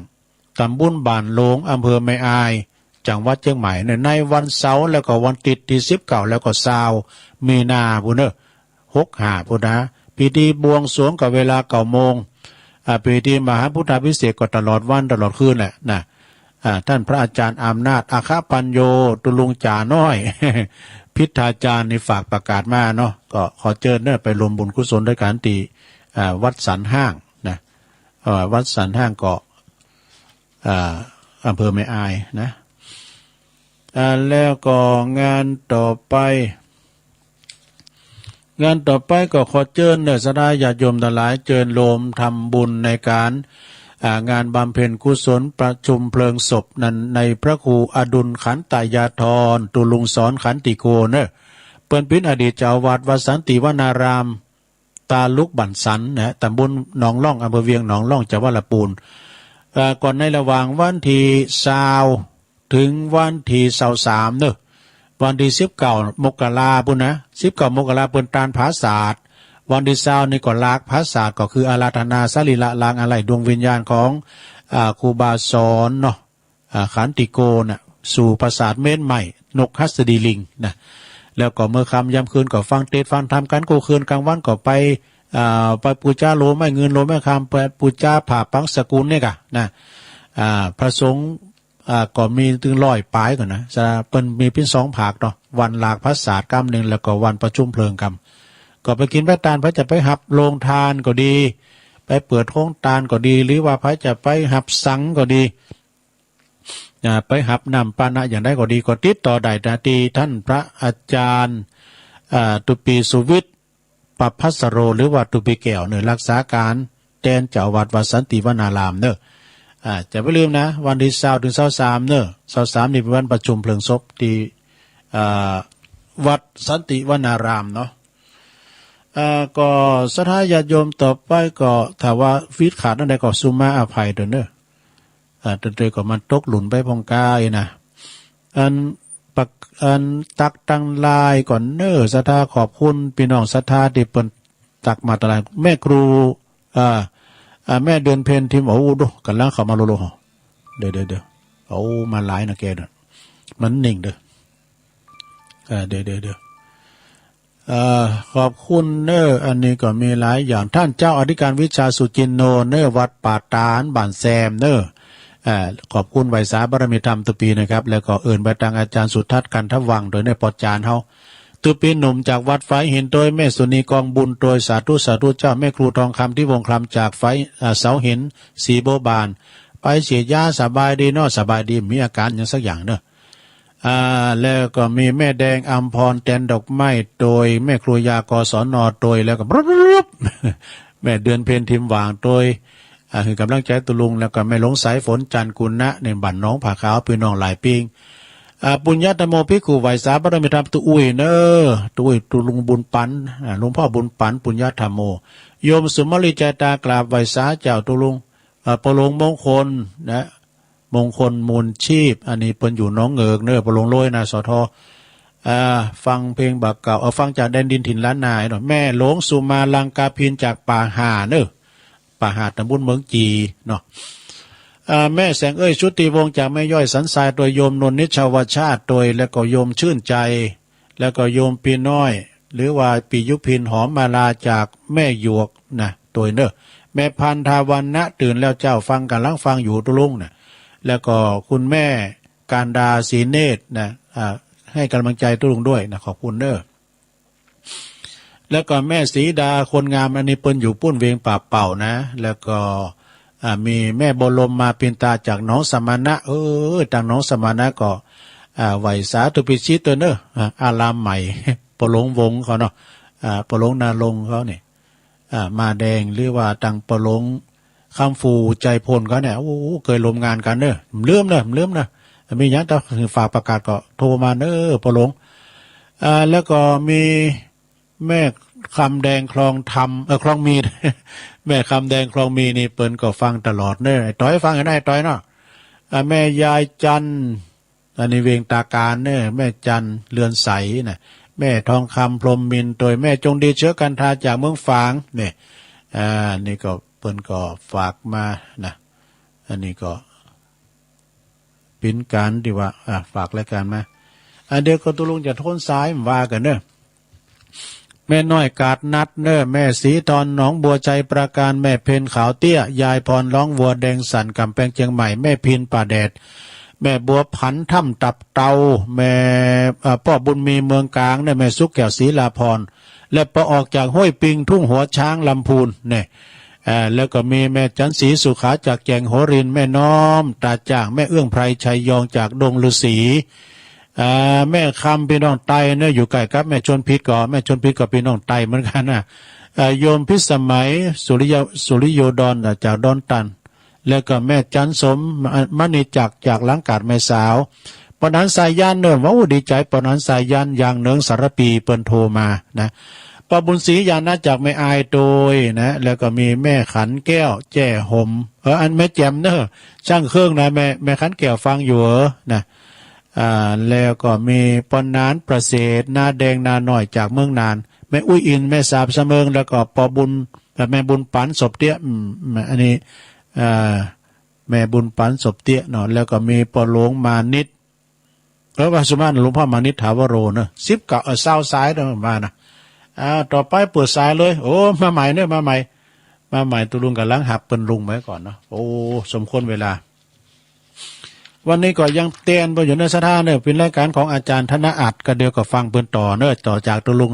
ต๋ำบลบ้านโลง อำเภอแม่อาย จังหวัดเชียงใหม่เนาะ ในวันเสาร์แล้วก็วันอาทิตย์ตี้สิบเก้าแล้วก็ซาวมีนาปู้นเนาะ หกห้าปู้นนะ พิธีบวงสรวงก็เวลาเก้าโมง อ่า พิธีมหาพุทธาภิเษกก็ตลอดวันตลอดคืนแหละนะ อ่า ต้านพระอาจ๋ารย์อำนาจ อัคคปัญโญ ตุ๊ลุงจ๋าน้อย พิทธาจารย์นี่ฝากประกาศมาเนาะ ก็ขอเจิญเนาะ ไปร่วมบุญกุศลตวยกั๋นตี้ อ่า วัดสันห้างนะ เอ่อ วัดสันห้างก็ อ่า อำเภอแม่อายนะ อ่า แล้วก็งานต่อไป งานต่อไปก็ขอเจิญเนาะ ศรัทธาญาติโยมตังหลาย เจิญร่วมทำบุญในก๋าน อ่า งานบำเพ็ญกุศลประชุมเพลิงศพนั้น ในพระครูอดุลขันตยาธร ตุลุงสอนขันติโก เน่อ เปิ้นเป๋นอดีตเจ้าวัดวัดสันติวนาราม ตาลุกบ้านสันนะ ตำบลหนองล่อง อำเภอเวียงหนองล่อง จังหวัดลำปูน เอ่อ ก่อนในระหว่างวันตี้ซาว เถิงวันตี้ซาวสามเน่อ วันตี้สิบเก้ามกราปู้นนะ สิบเก้ามกราเปิ้นตานผาสาท วันตี้ซาวนี่ก็ลากผาสาท ก็คืออาราธนาสรีระลางอาลัยดวงวิญญาณของ อ่า ครูบาสอนเนาะ อ่า ขันติโกน่ะ สู่ปราสาทเมนใหม่ นกหัสดีลิงนะ แล้วก็เมื่อค่ำยามคืนก็ฟังเตสน์ฟังธรรมกั๋นกู้คืน กลางวันก็ไป อ่า ไปปู๋จาโลไม้เงินโลไม้คำ ไปปู๋จาผ้าปังสกุลเนี่ยก่ะนะ อ่า พระสงฆ์ อ่า ก็มีตึงร้อยป๋ายก่อนนะ จะเปิ้นมีเป๋นสองผากเนาะ วันลากผาสาทกำนึ่ง แล้วก็วันประชุมเพลิงกำ ก็ไปกิ๋นไปตาน ใผจะไปฮับโฮงตานก็ดี ไปเปิดโฮงตานก็ดี หรือว่าใผจะไปฮับสังก็ดี อ่า ไปฮับน้ำปานะอย่างใดก็ดี ก็ติดต่อได้นะ ตี้ต้านพระอาจารย์ อ่า ตุปีสุวิทย์ ประภัสสโร หรือว่าตุปีแก้วเน่อ รักษาก๋านแตนเจ้าวัดวัดสันติวนารามเน่อ อ่า จะบ่าลืมนะ วันตี้ซาวเถิงซาวสามเน่อ ซาวสามนี่เป๋นวันประชุมเพลิงศพตี้ อ่า วัดสันติวนารามเนาะ อ่า ก็ศรัทธาญาติโยมต่อไปก็ ถ้าว่าผิดขาดอันใดก็สุมาอภัยตวยเน่อ อ่า ตวยๆ ก็มันตกหลุนไปพ่องก้าอี้นะ อันปัก อันตั๊กตังไลน์ก่อนเน่อ ศรัทธาขอบคุณปี้น้องศรัทธาตี้เปิ้นตั๊กมาตางไลน์ แม่ครู อ่า อ่า แม่เดือนเพ็ญทิม โอ้ ดู ก่ำลังเข้ามาโลๆ เดี๋ยวๆ เดี๋ยว เอามาหลายนะแกเน่อ มันนิ่งเด้อ อ่า เดี๋ยวๆ เดี๋ยว เอ่อ ขอบคุณเน่อ อันนี้ก็มีหลายอย่าง ต้านเจ้าอธิการวิชาสุจินโนเน่อ วัดป่าตาดบ้านแซมเน่อ เอ่อ ขอบคุณไหว้สาบารมีธรรมตุ๊ปีนะครับ แล้วก็เอิ้นไปตางอาจ๋ารย์สุทัศน์ กันทวังค์ ตวยเน่อ ป้อจ๋ารย์เฮา ตุ๊ปีหนุ่มจากวัดฝายหิน ตวยแม่สุนีกองบุญ ตวยสาธุ สาธุเจ้า แม่ครูทองคำ ทิพย์วงศ์คำ จากฝาย อ่า เสาหิน ศรีบัวบาน ไปฉีดยา สบายดีเนาะ สบายดี มีอาก๋ารหยังสักอย่างเน่อ อ่า แล้วก็มีแม่แดงอำพร แตนดอกไม้ ตวยแม่ครูยา กศน ตวย แล้วก็บรึบ แม่เดือนเพ็ญทิมหว่าง ตวย อ่า หื้อก๋ำลังใจ๋ตุ๊ลุง แล้วก็แม่หลวงสายฝน จันทร์กุณะ ในบ้านหนองผาขาว ปี้น้องหลายปิ้ง อ่า ปุญญาธรรมโมภิกขุ ไหว้สาบารมีธรรมตุ๊อุ้ยเน่อ ตุ๊อุ้ย ตุ๊ลุงบุญปัน อ่า หลวงพ่อบุญปัน ปุญญาธรรมโม โยมสุมาลี ใจตา กราบไหว้สาเจ้าตุ๊ลุง อ่า ป้อหลวงมงคลนะ มงคลมูลชีพ อันนี้เปิ้นอยู่หนองเหงือกเน่อ ป้อหลวงโล้ยนะ สท อ่า ฟังเพลงบ่าเก่า เอ่อ ฟังจากแดนดินถิ่นล้านนาเนาะ แม่หลวงสุมา ลังกาพิน จากป่าห่าเน่อ ป่าห่า ตำบลเมืองจีเนาะ อ่า แม่แสงเอ้ย ชุติวงศ์ จากแม่ย้อยสันทราย ตวยโยมนนท์ นิชวชาติ ตวย แล้วก็โยมชื่นใจ แล้วก็โยมปีน้อย หรือว่าปียุพิน หอมมาลา จากแม่หยวกนะ ตวยเน่อ แม่พันธาวรรณะ ตื่นแล้วเจ้า ฟัง ก๋ำลังฟังอยู่ตุ๊ลุงนะ แล้วก็คุณแม่การดา ศรีเนตรนะ อ่า หื้อก๋ำลังใจ๋ตุ๊ลุงด้วยนะ ขอบคุณเน่อ แล้วก็แม่ศรีดา คนงาม อันนี้เปิ้นอยู่ปู๊น เวียงป่าเป่านะ แล้วก็ อ่า มีแม่บัวลม มาปินตา จากหนองสมณะ เออ ตางหนองสมณะก็ อ่า ไหว้สาธุพิชิตตวยเน่อ อ่า อารามใหม่ ป้อหลวงวงศ์เขาเนาะ อ่า ป้อหลวงนารงค์เขาเนี่ย อ่า มาแดง หรือว่าตางป้อหลวงคำฟู่ ใจพลเขาเนี่ย โอ้ เกยร่วมงานกั๋นเน่อ บ่าลืมเน่อ บ่าลืมเน่อ มีหยังจะหื้อฝากประกาศก็โทรมาเน่อ ป้อหลวง อ่า แล้วก็มี แม่คำแดง คลองธรรม เอ่อ คลองมีน แม่คำแดง คลองมีน นี่เปิ้นก็ฟังตลอดเน่อ ไอ้ต๋อยฟังอยู่นะ ไอ้ต๋อยเนาะ อ่า แม่ยายจันทร์ อันนี้เวียงตาการเน่อ แม่จันทร์ เรือนใสนะ แม่ทองคำ พรหมมินทร์ ตวยแม่จงดี เชื้อกันทา จากเมืองฝางเนี่ย อ่า นี่ก็เปิ้นก็ฝากมานะ อันนี้ก็ เป๋นก๋านตี้ว่า อ่ะ ฝากรายก๋านมา อ่ะ เดี๋ยวก็ตุ๊ลุงจะโทนสาย บ่ากั๋นเน่อ แม่น้อยกาดนัดเน่อ แม่ศรีทร หนองบัว ชัยปราการ แม่เพ็ญ ขาวเตี้ย ยายพร ร้องวัว แดงสัน ก๋ำแปง เจียงใหม่ แม่พิน ป่าแดด แม่บัวผัน ถ้ำตับเตา แม่ อ่า ป้อบุญมี เมืองกลางเน่อ แม่สุขแก้ว ศรีลาพร และปอออกจากห้วยปิง ทุ่งหัวช้าง ลำพูนเนี่ย อ่า แล้วก็มีแม่จันทร์ศรีสุขา จากแจ่งหัวริน แม่น้อม ตาจ่าง แม่เอื้องไพร ชัยยอง จากดงฤๅษี อ่า แม่คำ ปี้น้องใต้เน่อ อยู่ใก้กับแม่ชวนผิด ก็ แม่ชวนผิดก็ปี้น้องใต้เหมือนกั๋นนะ อ่า โยมพิสมัย สุริยะ สุริโยดร อ่า จากดอนตัน แล้วก็แม่จันสม มณีจักร จากหลังกาดแม่สาว ป้อหนานสายัณเน่อ ว่าอู้ดีใจ๋ ป้อหนานสายัณ อย่างเหนิงสารภี เปิ้นโทรมานะ ป้อบุญศรี ญาณะ จากแม่อายโตยนะ แล้วก็มีแม่ขันแก้ว แจ้ห่ม เออ อันแม่แจ่มเน่อ จ้างเครื่องนะ แม่ แม่ขันแก้วฟังอยู่เออนะ อ่า แล้วก็มีป้อหนานประเสริฐ น้าแดง น้าน้อย จากเมืองน่าน แม่อุ๊ยอิน แม่สาบสะเมิง แล้วก็ป้อบุญ แม่บุญปัน ศพเตี้ย อืม อันนี้ อ่า แม่บุญปัน ศพเตี้ยเนาะ แล้วก็มีป้อหลวงมานิต เออ ว่าสุมาณหลวงพ่อมานิตถาวโรเนอะ สิบเก้า เออ ซาวสายเนอะ มานะ อ่า ต่อไปเปิดสายเลย โอ้ มาใหม่เนอะ มาใหม่ มาใหม่ ตุ๊ลุงก่ำลังหับเปิ้นลุงไว้ก่อนเนาะ โอ้ สมควรเวลา วันนี้ก็ยังเตียนไปอยู่ในสถานะเนอะ เป๋นรายก๋านของอาจ๋ารย์ธนอัตย์ ก็เดี๋ยวก็ฟังเปิ้นต่อเนอะ ต่อจากตุ๊ลุง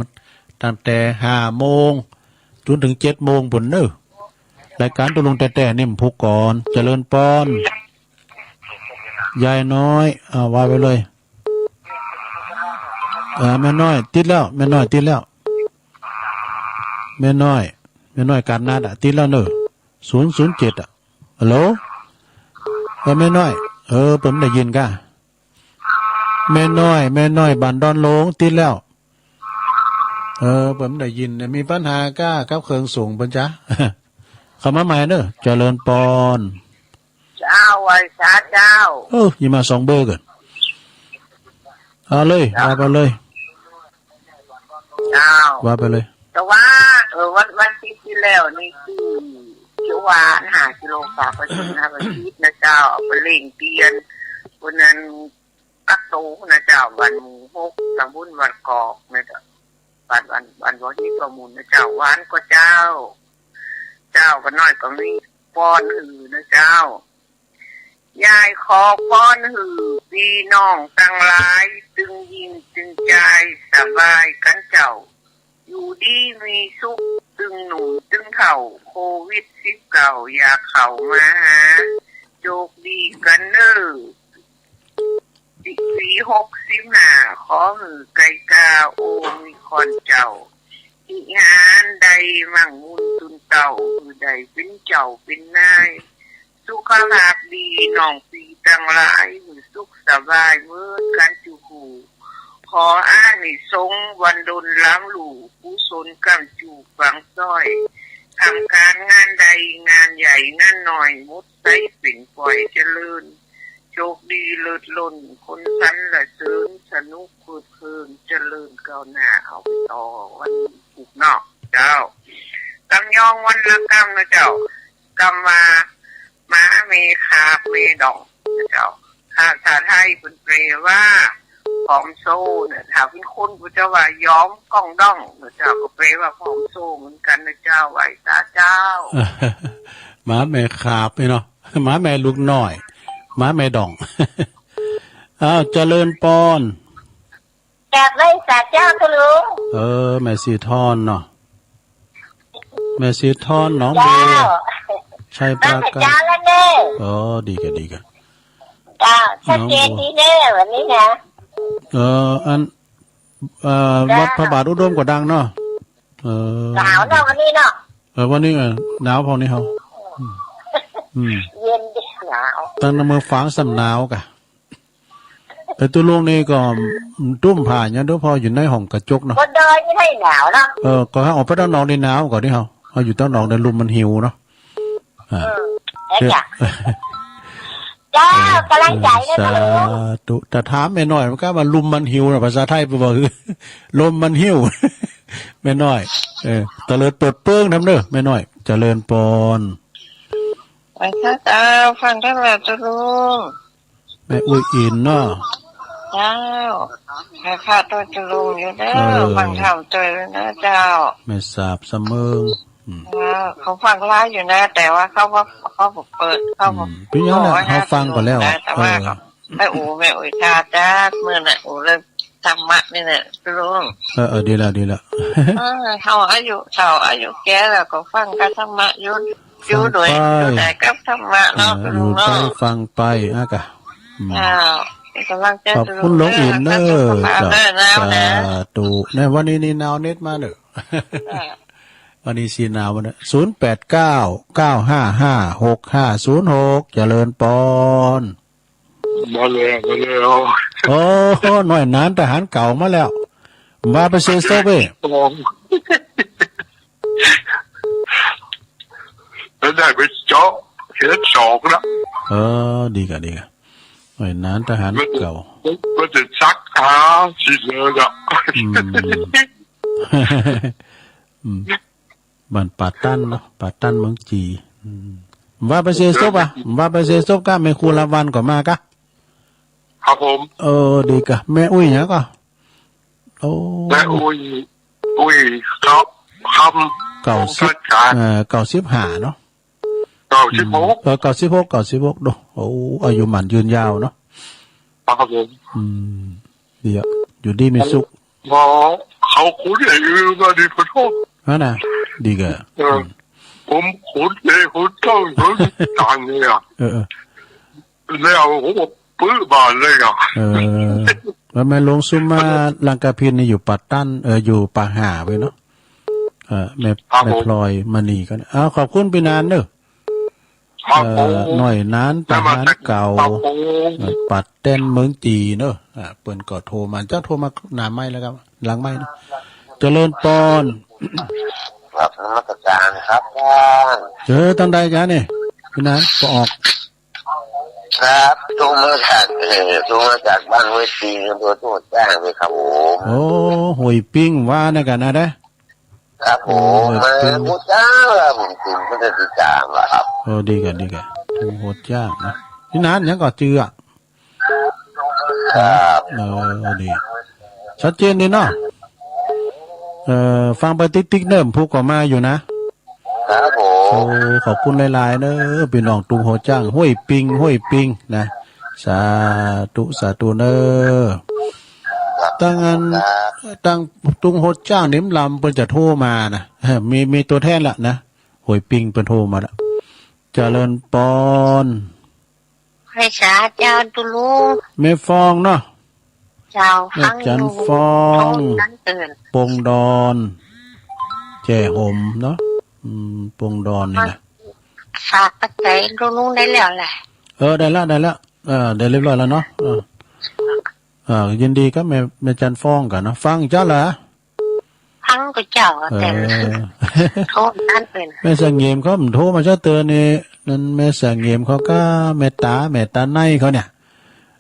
ตั้งแต่ห้าโมง จนเถิงเจ็ดโมงปู้นเนอะ รายก๋านตุ๊ลุงแต๊ๆ นี่มันผู้ก่อน เจริญปอน ยายน้อย อ่า ว่าไปเลย อ่า แม่น้อย ติดแล้ว แม่น้อย ติดแล้ว แม่น้อย แม่น้อย กาดนัดอะ ติดแล้วเนอะ ศูนย์ศูนย์เจ็ดอะ ฮัลโหล เออ แม่น้อย เออ เปิ้นได้ยินก่ะ แม่น้อย แม่น้อย บ้านดอนโลง ติดแล้ว เออ เปิ้นได้ยิน มีปัญหาก่ะ กับเครื่องส่งเปิ้นจ๊ะ เข้ามาใหม่เนอะ เจริญปอน เจ้า ไหว้สาเจ้า เออ ยังมาสองเบอร์ก่อน เอาเลย เจ้า ว่าไปเลย เจ้า ว่าไปเลย แต่ว่า เออ วัน วันอาทิตย์ตี้แล้วนี่ คือ เขียวหวานห้ากิโล ฝากไปเถิงนะ วันอาทิตย์นะเจ้า เอาไปเล่งเตียน วันนั้น กั๊กโตนะเจ้า บ้านหมู่หก ตำบลบ้านกอกนะเจ้า บ้าน บ้าน บ้านบ่อหินบ่อมูลนะเจ้า หวานก่อเจ้า เจ้า ป้อน้อยก็มีปอนหื้อนะเจ้า ยายขอปอนหื้อปี้น้องตังหลาย ตึงยิ่งตึงจาย สบายกั๋นเจ้า อยู่ดีมีสุข ตึงหนุ่มตึงเฒ่า โควิดสิบเก้า อย่าเข้ามาหา โจคดีกั๋นเน่อ สิบสี่ หกสิบห้า ขอหื้อไกลกา โอมิครอนเจ้า อิหารใดมั่งมูลตุนเต้า หื้อได้เป๋นเจ้าเป๋นนาย สุขภาพดีน้องปี้ตังหลาย หื้อสุขสบายเหมือนกั๋นจุ๊กคู่ ขออานิสงส์วันดลล้ำลู่ กุศลก้ำจู๋ฝังซ้อย ทำก๋านงานใดงานใหญ่งานน้อย หมดใสเป๋นป้อยเจริญ โจคดีเลิศล้น คนสรรเสริญ สนุกเพลิดเพลิน เจริญก้าวหน้า เอาไปต่อวันพุธเนาะเจ้า กำยองวันละกำนะเจ้า กำว่า หมาแม่ขาบแม่ด่องนะเจ้า ภาษาไทยเปิ้นแปลว่า ผอมโซเน่อ ถ้าเป๋นคนก็จะว่า ยอมก้องด้องนะเจ้า ก็แปลว่าผอมโซเหมือนกั๋นนะเจ้า ไหว้สาเจ้า หมาแม่ขาบนี่เนาะ หมาแม่ลูกน้อย หมาแม่ด่อง อ้าว เจริญปอน กราบไหว้สาเจ้าค่ะลุง เออ แม่ศรีทอนเนาะ แม่ศรีทอน หนองบัว เจ้า ชัยปราการ มาแต่เจ๊าแล้วเน่อ อ๋อ ดีก่ะ ดีก่ะ เจ้า หนองบัว ชัดเจนดีเน่อ วันนี้นะ เออ อัน เอ่อ เจ้า วัดพระบาทอุดมก็ดังเนาะ เออ หนาวเนาะวันนี้เนาะ เออ วันนี้ เออ หนาวพอนี้เฮา อืม อืม เย็นดีหนาว ตั้งแต่เมืองฝางซ้ำหนาวก่ะ เออ ตุ๊ลุงนี่ก็ตุ้มผ้าอย่างเดียว เพราะอยู่ในห้องกระจกเนาะ บนดอยนี่ให้หนาวเนาะ เออ ก็เฮาออกไปตางนอกนี่หนาวก่อนี่เฮา เฮาอยู่ตางนอกเนี่ยลมมันหิวเนาะ อ่า เออ แล้วจ้ะ เจ้า เออ กำลังใจนะ เออ ลุง สาธุ แต่ถามแม่น้อยมันก็ว่าลมมันหิวนะ ภาษาไทยเปิ้นว่า ลมมันหิว แม่น้อย เออ ตะเลิดเปิดเปิ้งนำเน่อ แม่น้อย เจริญปอน ไหว้สาเจ้า ฟังธรรมะตุ๊ลุง แม่อุ๊ยอินเนาะ เจ้า ไหว้พระตวยตุ๊ลุงอยู่เน่อ เออ ฟังธรรมตวยอยู่เน่อเจ้า แม่สาบสะเมิง อืม เออ เขาฟังไลฟ์อยู่นะ แต่ว่าเขาบ่ เขาบ่เปิด เขาบ่ อืม เป๋นหยังล่ะ เขาฟังก่อนแล้ว แต่ว่า เออ เขา แม่อู๋ แม่อุ๋ยทาจ้า เมื่อน่ะ อู๋เรื่องธรรมะนี่แหละตุ๊ลุง เออ เออ ดีแล้ว ดีแล้ว เออ เขาอายุเฒ่าอายุแก่แล้วก็ฟังกับธรรมะอยู่ อยู่โดย ฟังไป อยู่ได้กับธรรมะเนาะ เออ ตุ๊ลุงเนาะ อยู่ไปฟังไป อ่ะกะ อืม อ้าว เป็นกำลังใจ ขอบคุณ ตุ๊ลุงเน่อ หลวงอินเน่อ เจ้า เจ้า เน่อ สาธุ ในวันนี้นี่นาวเน็ตมาเน่อ อ่า วันนี้สีหนาววันนี้ ศูนย์แปดเก้า เก้าห้าห้า หกห้าศูนย์หก เจริญปอน มาแล้ว มาแล้ว โอ้ หน่วยหนานทหารเก่ามาแล้ว ว่าไปเซโซเบ้ สอง แล้วได้ไปเจาะเขตสองละ เออ ดีกะ ดีกะ หน่วยหนานทหารเก่า ก็จะซักหาสิเลยละ อืม อืม บ้านป่าตั้นเนาะ ป่าตั้นเมืองจี อืม ว่าไปเซโซบอ่ะ ว่าไปเซโซบกะ แม่ครูลาวัลย์ก็มากะ ครับผม เออ ดีกะ แม่อุ้ยหยังก่อ โอ้ แม่อุ้ย อุ้ย ครับ คำ เก้าสิบ เอ่อ เก้าสิบห้าเนาะ เก้าสิบหก เออ เก้าสิบหก เก้าสิบหก ดู โอ้ อายุหมั้นยืนยาวเนาะ ครับผม อืม ดีอะ อยู่ดีมีสุข หมอเขาขุดไอ้อือมาดิ ขอโทษ นั่นน่ะ ดีกะ เออ อืม ผมขุดเอง ขุดเต้า ขุดตางเนี่ย เออ เออ แล้วผมก็ปื้อบานเลยอ่ะ เออ แล้วแม่หลวงสุมาลังกาภินนี่อยู่ป่าตั้น เออ อยู่ป่าห้าเว้ยเนาะ เออ แม่ ครับผม แม่พลอยมณีก็ เอา ขอบคุณปี้หนานเนอะ ครับผม เอ่อ หน่วยหนานทหารเก่า ครับผม เอ่อ ป่าตั้นเมืองจีเนอะ อ่า เปิ้นก็โทรมา เจ้าโทรมาหน้าไมค์แล้วครับ หลังไมค์นะ เจริญปอน ครับ นมัสการครับท่าน เออ ตังใดจ๊ะนี่ ปี้หนาน ปอออก ครับ โทรมาจาก เอ่อ โทรมาจากบ้านห้วยปิง อำเภอทุ่งหัวจ้างเลยครับผม โอ้ ห้วยปิง ว่านั่นกะนะ ครับผม โอ้ มา เป็น ฮู้จัก ผมถึงเพิ่นจะติดตามล่ะครับ โอ้ ดีกะ ดีกะ ทุ่งหัวจ้างนะ ปี้หนานหยังก่อจื้ออะ ครับ เออ ดี ชัดเจนดีเนาะ เอ่อ ฟังไปติ๊กๆ เนิ่มผู้ก็มาอยู่นะ ครับผม โอ้ ขอบคุณหลายๆ เนอะ ปี้น้องทุ่งหัวจ้าง ห้วยปิง ห้วยปิงนะ สาธุ สาธุเนอะ ครับ ตังอัน ครับ ตังทุ่งหัวจ้างนี่ลำเปิ้นจะโทรมานะ เออ มี มีตั๋วแทนละนะ ห้วยปิงเปิ้นโทรมาละ เจริญปอน ไหว้สาเจ้าตุ๊ลุง แม่ฟองเนาะ เจ้า แม่จันฟอง ฟังอยู่ โทษนั้นเอิ้น ปงดอน แจ้โฮมเนาะ อืม ปงดอนนี่นะ ฝากปัจจัยตุ๊ลุงได้แล้วแหละ เออ ได้ละ ได้ละ เออ ได้เรียบร้อยแล้วเนาะ เออ เออ ยินดีกับแม่ แม่จันฟองก่อนเนาะ ฟังเจ้าละ ฟังก็เจ้า เออ แต่โทษนั้นเอิ้น แม่เสงี่ยมเขาโทรมาเจ้าเตือนนี่ นั่นแม่เสงี่ยมเขาก็แม่ต๋า แม่ต๋าในเขาเนี่ย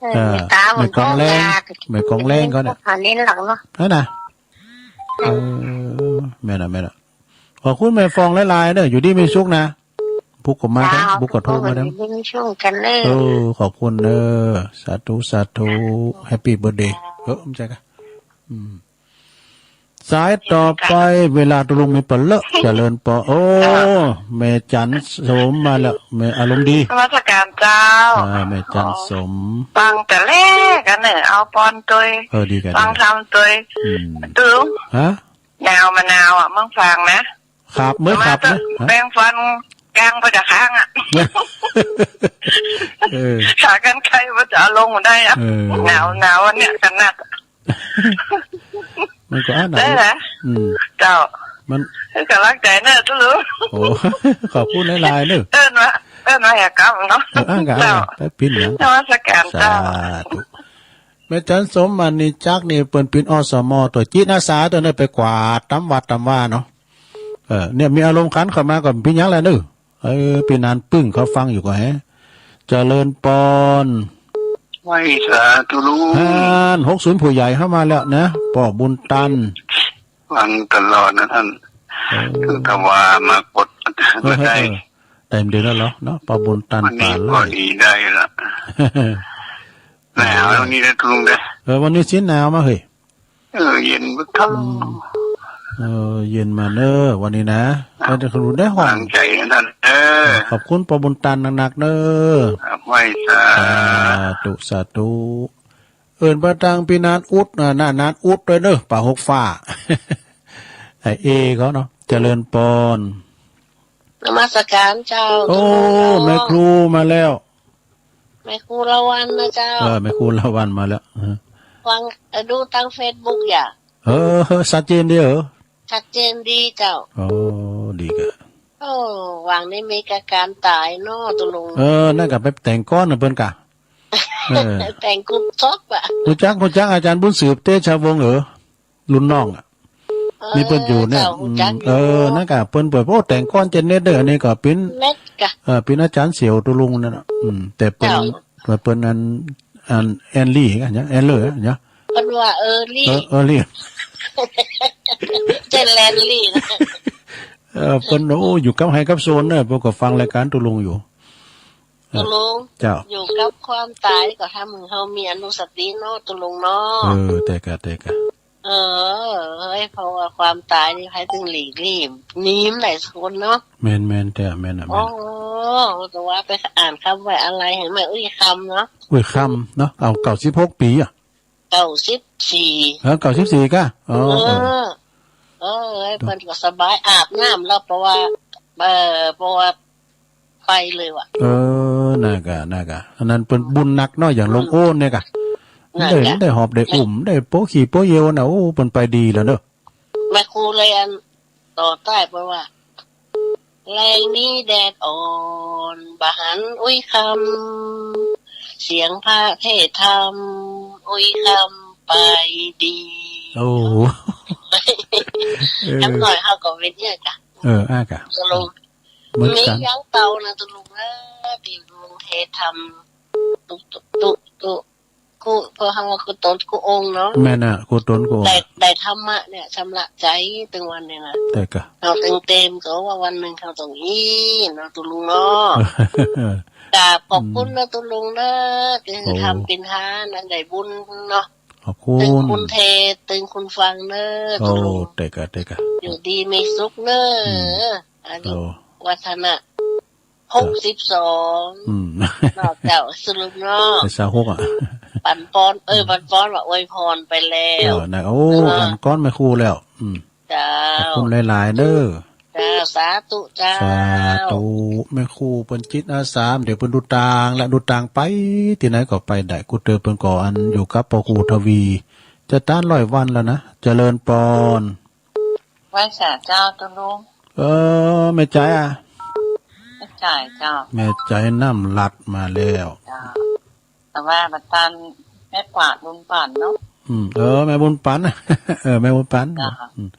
เออ เออ แม่ต๋า แม่กองแรง แม่กองแรงเขาเนี่ย อันนี้หลังเนาะ นั่นน่ะ เออ แม่นน่ะ แม่นน่ะ ขอบคุณแม่ฟองหลายๆ เด้อ อยู่ดีมีสุขนะ ผู้ก็มาทั้ง เจ้า ผู้ก็โทรมาทั้ง อยู่ดีมีสุขกันเด้อ เออ ขอบคุณเด้อ สาธุ สาธุ แฮปปี้เบิร์ธเดย์ เออ ไม่ใช่กะ อืม สายต่อไป เวลาตุ๊ลุงมีปะเลอะ เจริญปอ โอ้ เจ้า แม่จันสมมาแล้ว แม่อารมณ์ดี นมัสการเจ้า อ่า แม่จันสม ฟังแต่แรกอะเนอะ เอาปอนตวย เออ ดีกะ ฟังธรรมตวย อืม ตุ๊ลุง ฮะ หนาวมะนาวอะ เมืองฝางนะ ครับ เมื่อครับ มาเถอะ นะ ฮะ แปรงฟันกลางไปกับข้างอะ เออ ขากรรไกรมันจะเอาลงได้อะ เออ หนาว หนาวอันเนี้ยขนาด มันก็อ่านหนัก ได้นะ อืม เจ้า มัน คือกำลังใจเนอะตุ๊ลุง โอ้ ขอบคุณหลายๆ เนอะ เอิ้นว่า เอิ้นว่าอย่ากำเนาะ เออ อ่านกะ เจ้า อ่านกะ ไปปิ้นหยัง นมัสการเจ้า สาธุ แม่จันสมมานี่จักนี่เปิ้นปิ้น อสม ตั๋วจิตอาสาตั๋วนั้นไปกวาดต๋ามวัดต๋ามวาเนาะ เออ เนี่ยมีอารมณ์ขันเข้ามาก็ปิ้นหยังแหละเนอะ เออ ปี้หนานปึ้งเขาฟังอยู่ก็แฮะ เจริญปอน ไหว้สาตุ๊ลุง ห้าหกศูนย์ ผู้ใหญ่เข้ามาแล้วนะ ป้อบุญตัน ฟังตลอดนะท่าน เออ คือแต่ว่ามากด เออ ก็ได้ เออ เต็มเดือนแล้วเหรอเนาะ ป้อบุญตัน วันนี้ ป่าไร่ ก็ดีได้ละ หนาววันนี้นะตุ๊ลุงเด้อ เออ วันนี้สิหนาวมาเฮ้ย เออ เย็นบึกเทิง อืม เออ เย็นมาเนอะ วันนี้นะ ครับ แล้วจะขลุนได้ห้อง กำลังใจนะท่าน เออ ขอบคุณป้อบุญตันหนักๆ เนอะ ครับ ไหว้สา สาธุ สาธุ เอิ้นไปตังปี้หนานอุดนะ หนานอุดตวยเนอะ ป่าหกฟ้า ไอ้เอเขาเนาะ เจริญปอน นมัสการเจ้า โอ้ ตุ๊ลุง แม่ครูมาแล้ว แม่ครูลาวัลย์นะเจ้า เออ แม่ครูลาวัลย์มาแล้ว เออ ฟัง เอ่อ ดูตางเฟซบุ๊กอย่า เออ ชัดเจนดีเหรอ ชัดเจนดีเจ้า อ๋อ ดีกะ โอ้ หว่างนี้มีอาก๋านต๋ายเนาะ ตุ๊ลุง เออ นั่นกะไปแต่งก๊อนน่ะเปิ้นกะ เออ แต่งกุ๊บจ๊อบอะ ฮู้จัก ฮู้จักอาจ๋ารย์บุญสืบ เตชะวงศ์ เออ รุ่นน้องอะ เออ นี่เปิ้นอยู่เนี่ย เจ้า ฮู้จักอยู่ อืม เออ นั่นกะ เปิ้นเปิด โอ้ แต่งก๊อนเจนเน็ตเด้อ อันนี้ก็เปิ้น เน็ตกะ เออ เปิ้นอาจ๋ารย์เสี่ยวตุ๊ลุงนั่นน่ะ อืม แต่เปิ้น เจ้า เปิ้นอัน อันแอนลี่กะเนี่ย แอนเลอร์กะเนี่ย เปิ้นว่าเออลี่ เออ เออลี่ เจนแลนลี่นะ เออ เปิ้น โอ้ อยู่กับไฮ่กับโซนเนอะ เปิ้นก็ฟังรายก๋านตุ๊ลุงอยู่ ตุ๊ลุง เจ้า อยู่กับความต๋ายก็ทำหื้อเฮามีอนุสติเนาะ ตุ๊ลุงเนาะ เออ แต่กะ แต่กะ เออ เฮ้ย เพราะว่าความต๋ายนี่ใผตึงหลีกหนี หนีบ่ได้สักคนเนาะ แม่น แม่น แต่แม่นอะ แม่น โอ้ แต่ว่าไปอ่านกำไว้อาลัยหื้อแม่อุ๊ยคำเนาะ อุ๊ยคำเนาะ เอา เก้าสิบหกปี๋อะ เก้าสิบสี่ เออ เก้าสิบสี่กะ อ๋อ เออ เออ เออ เปิ้นก็สบาย อาบน้ำแล้ว เพราะว่า เออ เพราะว่า ไปเลยว่ะ เออ นั่นกะ นั่นกะ อันนั้นเปิ้นบุญหนักเนาะ อย่างหลวงโอ้นเนี่ยกะ นั่นกะ ได้ ได้หอบ ได้อุ้ม ได้โป๊ะขี่โป๊ะเยี่ยวน่ะ โอ้ เปิ้นไปดีแล้วเนาะ แม่ครูเลยอันต่อใต้ไปว่า แลงนี้แดดอ่อน บ่หันอุ๊ยคำ เสียงพระเทศน์ธรรม อุ๊ยคำไปดี โอ้โห เออ จักหน่อยเฮาก็เป๋นเนี่ยกะ เออ อ่ะกะ ตุ๊ลุง เหมือนกั๋น มีอย่างเก่านะตุ๊ลุงเอ้ย ตี้ตุ๊ลุงเทศน์ธรรม ตุ๊ ตุ๊ ตุ๊ ตุ๊ กู้ เพราะเฮาว่ากู้ต๋นกู้องค์เนาะ แม่นน่ะ กู้ต๋นกู้องค์ ได้ ได้ธรรมะเนี่ยชำระใจ๋ตึงวันเนี่ยนะ แต่กะ เฮาตึงเตรียมก็ว่าวันนึ่งเฮาต้องอี้เนาะตุ๊ลุงเนาะ กราบขอบคุณเนาะตุ๊ลุงเนาะ อืม ตี้หื้อธรรมเป๋นฮานะ ได้บุญเนาะ ขอบคุณ ตึงคุณเทศน์ ตึงคุณฟังเนาะ โอ้ ตุ๊ลุง แต่กะ แต่กะ อยู่ดีมีสุขเนาะ อืม อันนี้ โอ้ วัฒนะ หกสิบสอง อืม เนาะเจ้า สรุปเนาะ ไปซาวหกอะ ปันปอน เออ อืม ปันปอนว่าอวยพรไปแล้ว เออ นะ โอ้ เออ หันก๊อนแม่ครูแล้ว อืม เจ้า ขอบคุณหลายๆ เด้อ เจ้า สาธุเจ้า สาธุ แม่ครูเปิ้นจิตอาสา เดี๋ยวเปิ้นดูตางละ ดูตางไปตี้ไหนก็ไปได้ กู้เตื้อเปิ้นก็อันอยู่กับป้อครูทวี จะต้านร้อยวันแล้วนะ เจริญปอน ไหว้สาเจ้าตุ๊ลุง เออ แม่ใจ๋อะ แม่ใจ๋เจ้า แม่ใจ๋น้ำหลัดมาแล้ว เจ้า แต่ว่าบ่าต้านแม่กวาดบุญปั๋นเนาะ อืม เออ แม่บุญปั๋น เออ แม่บุญปั๋น เจ้า อืม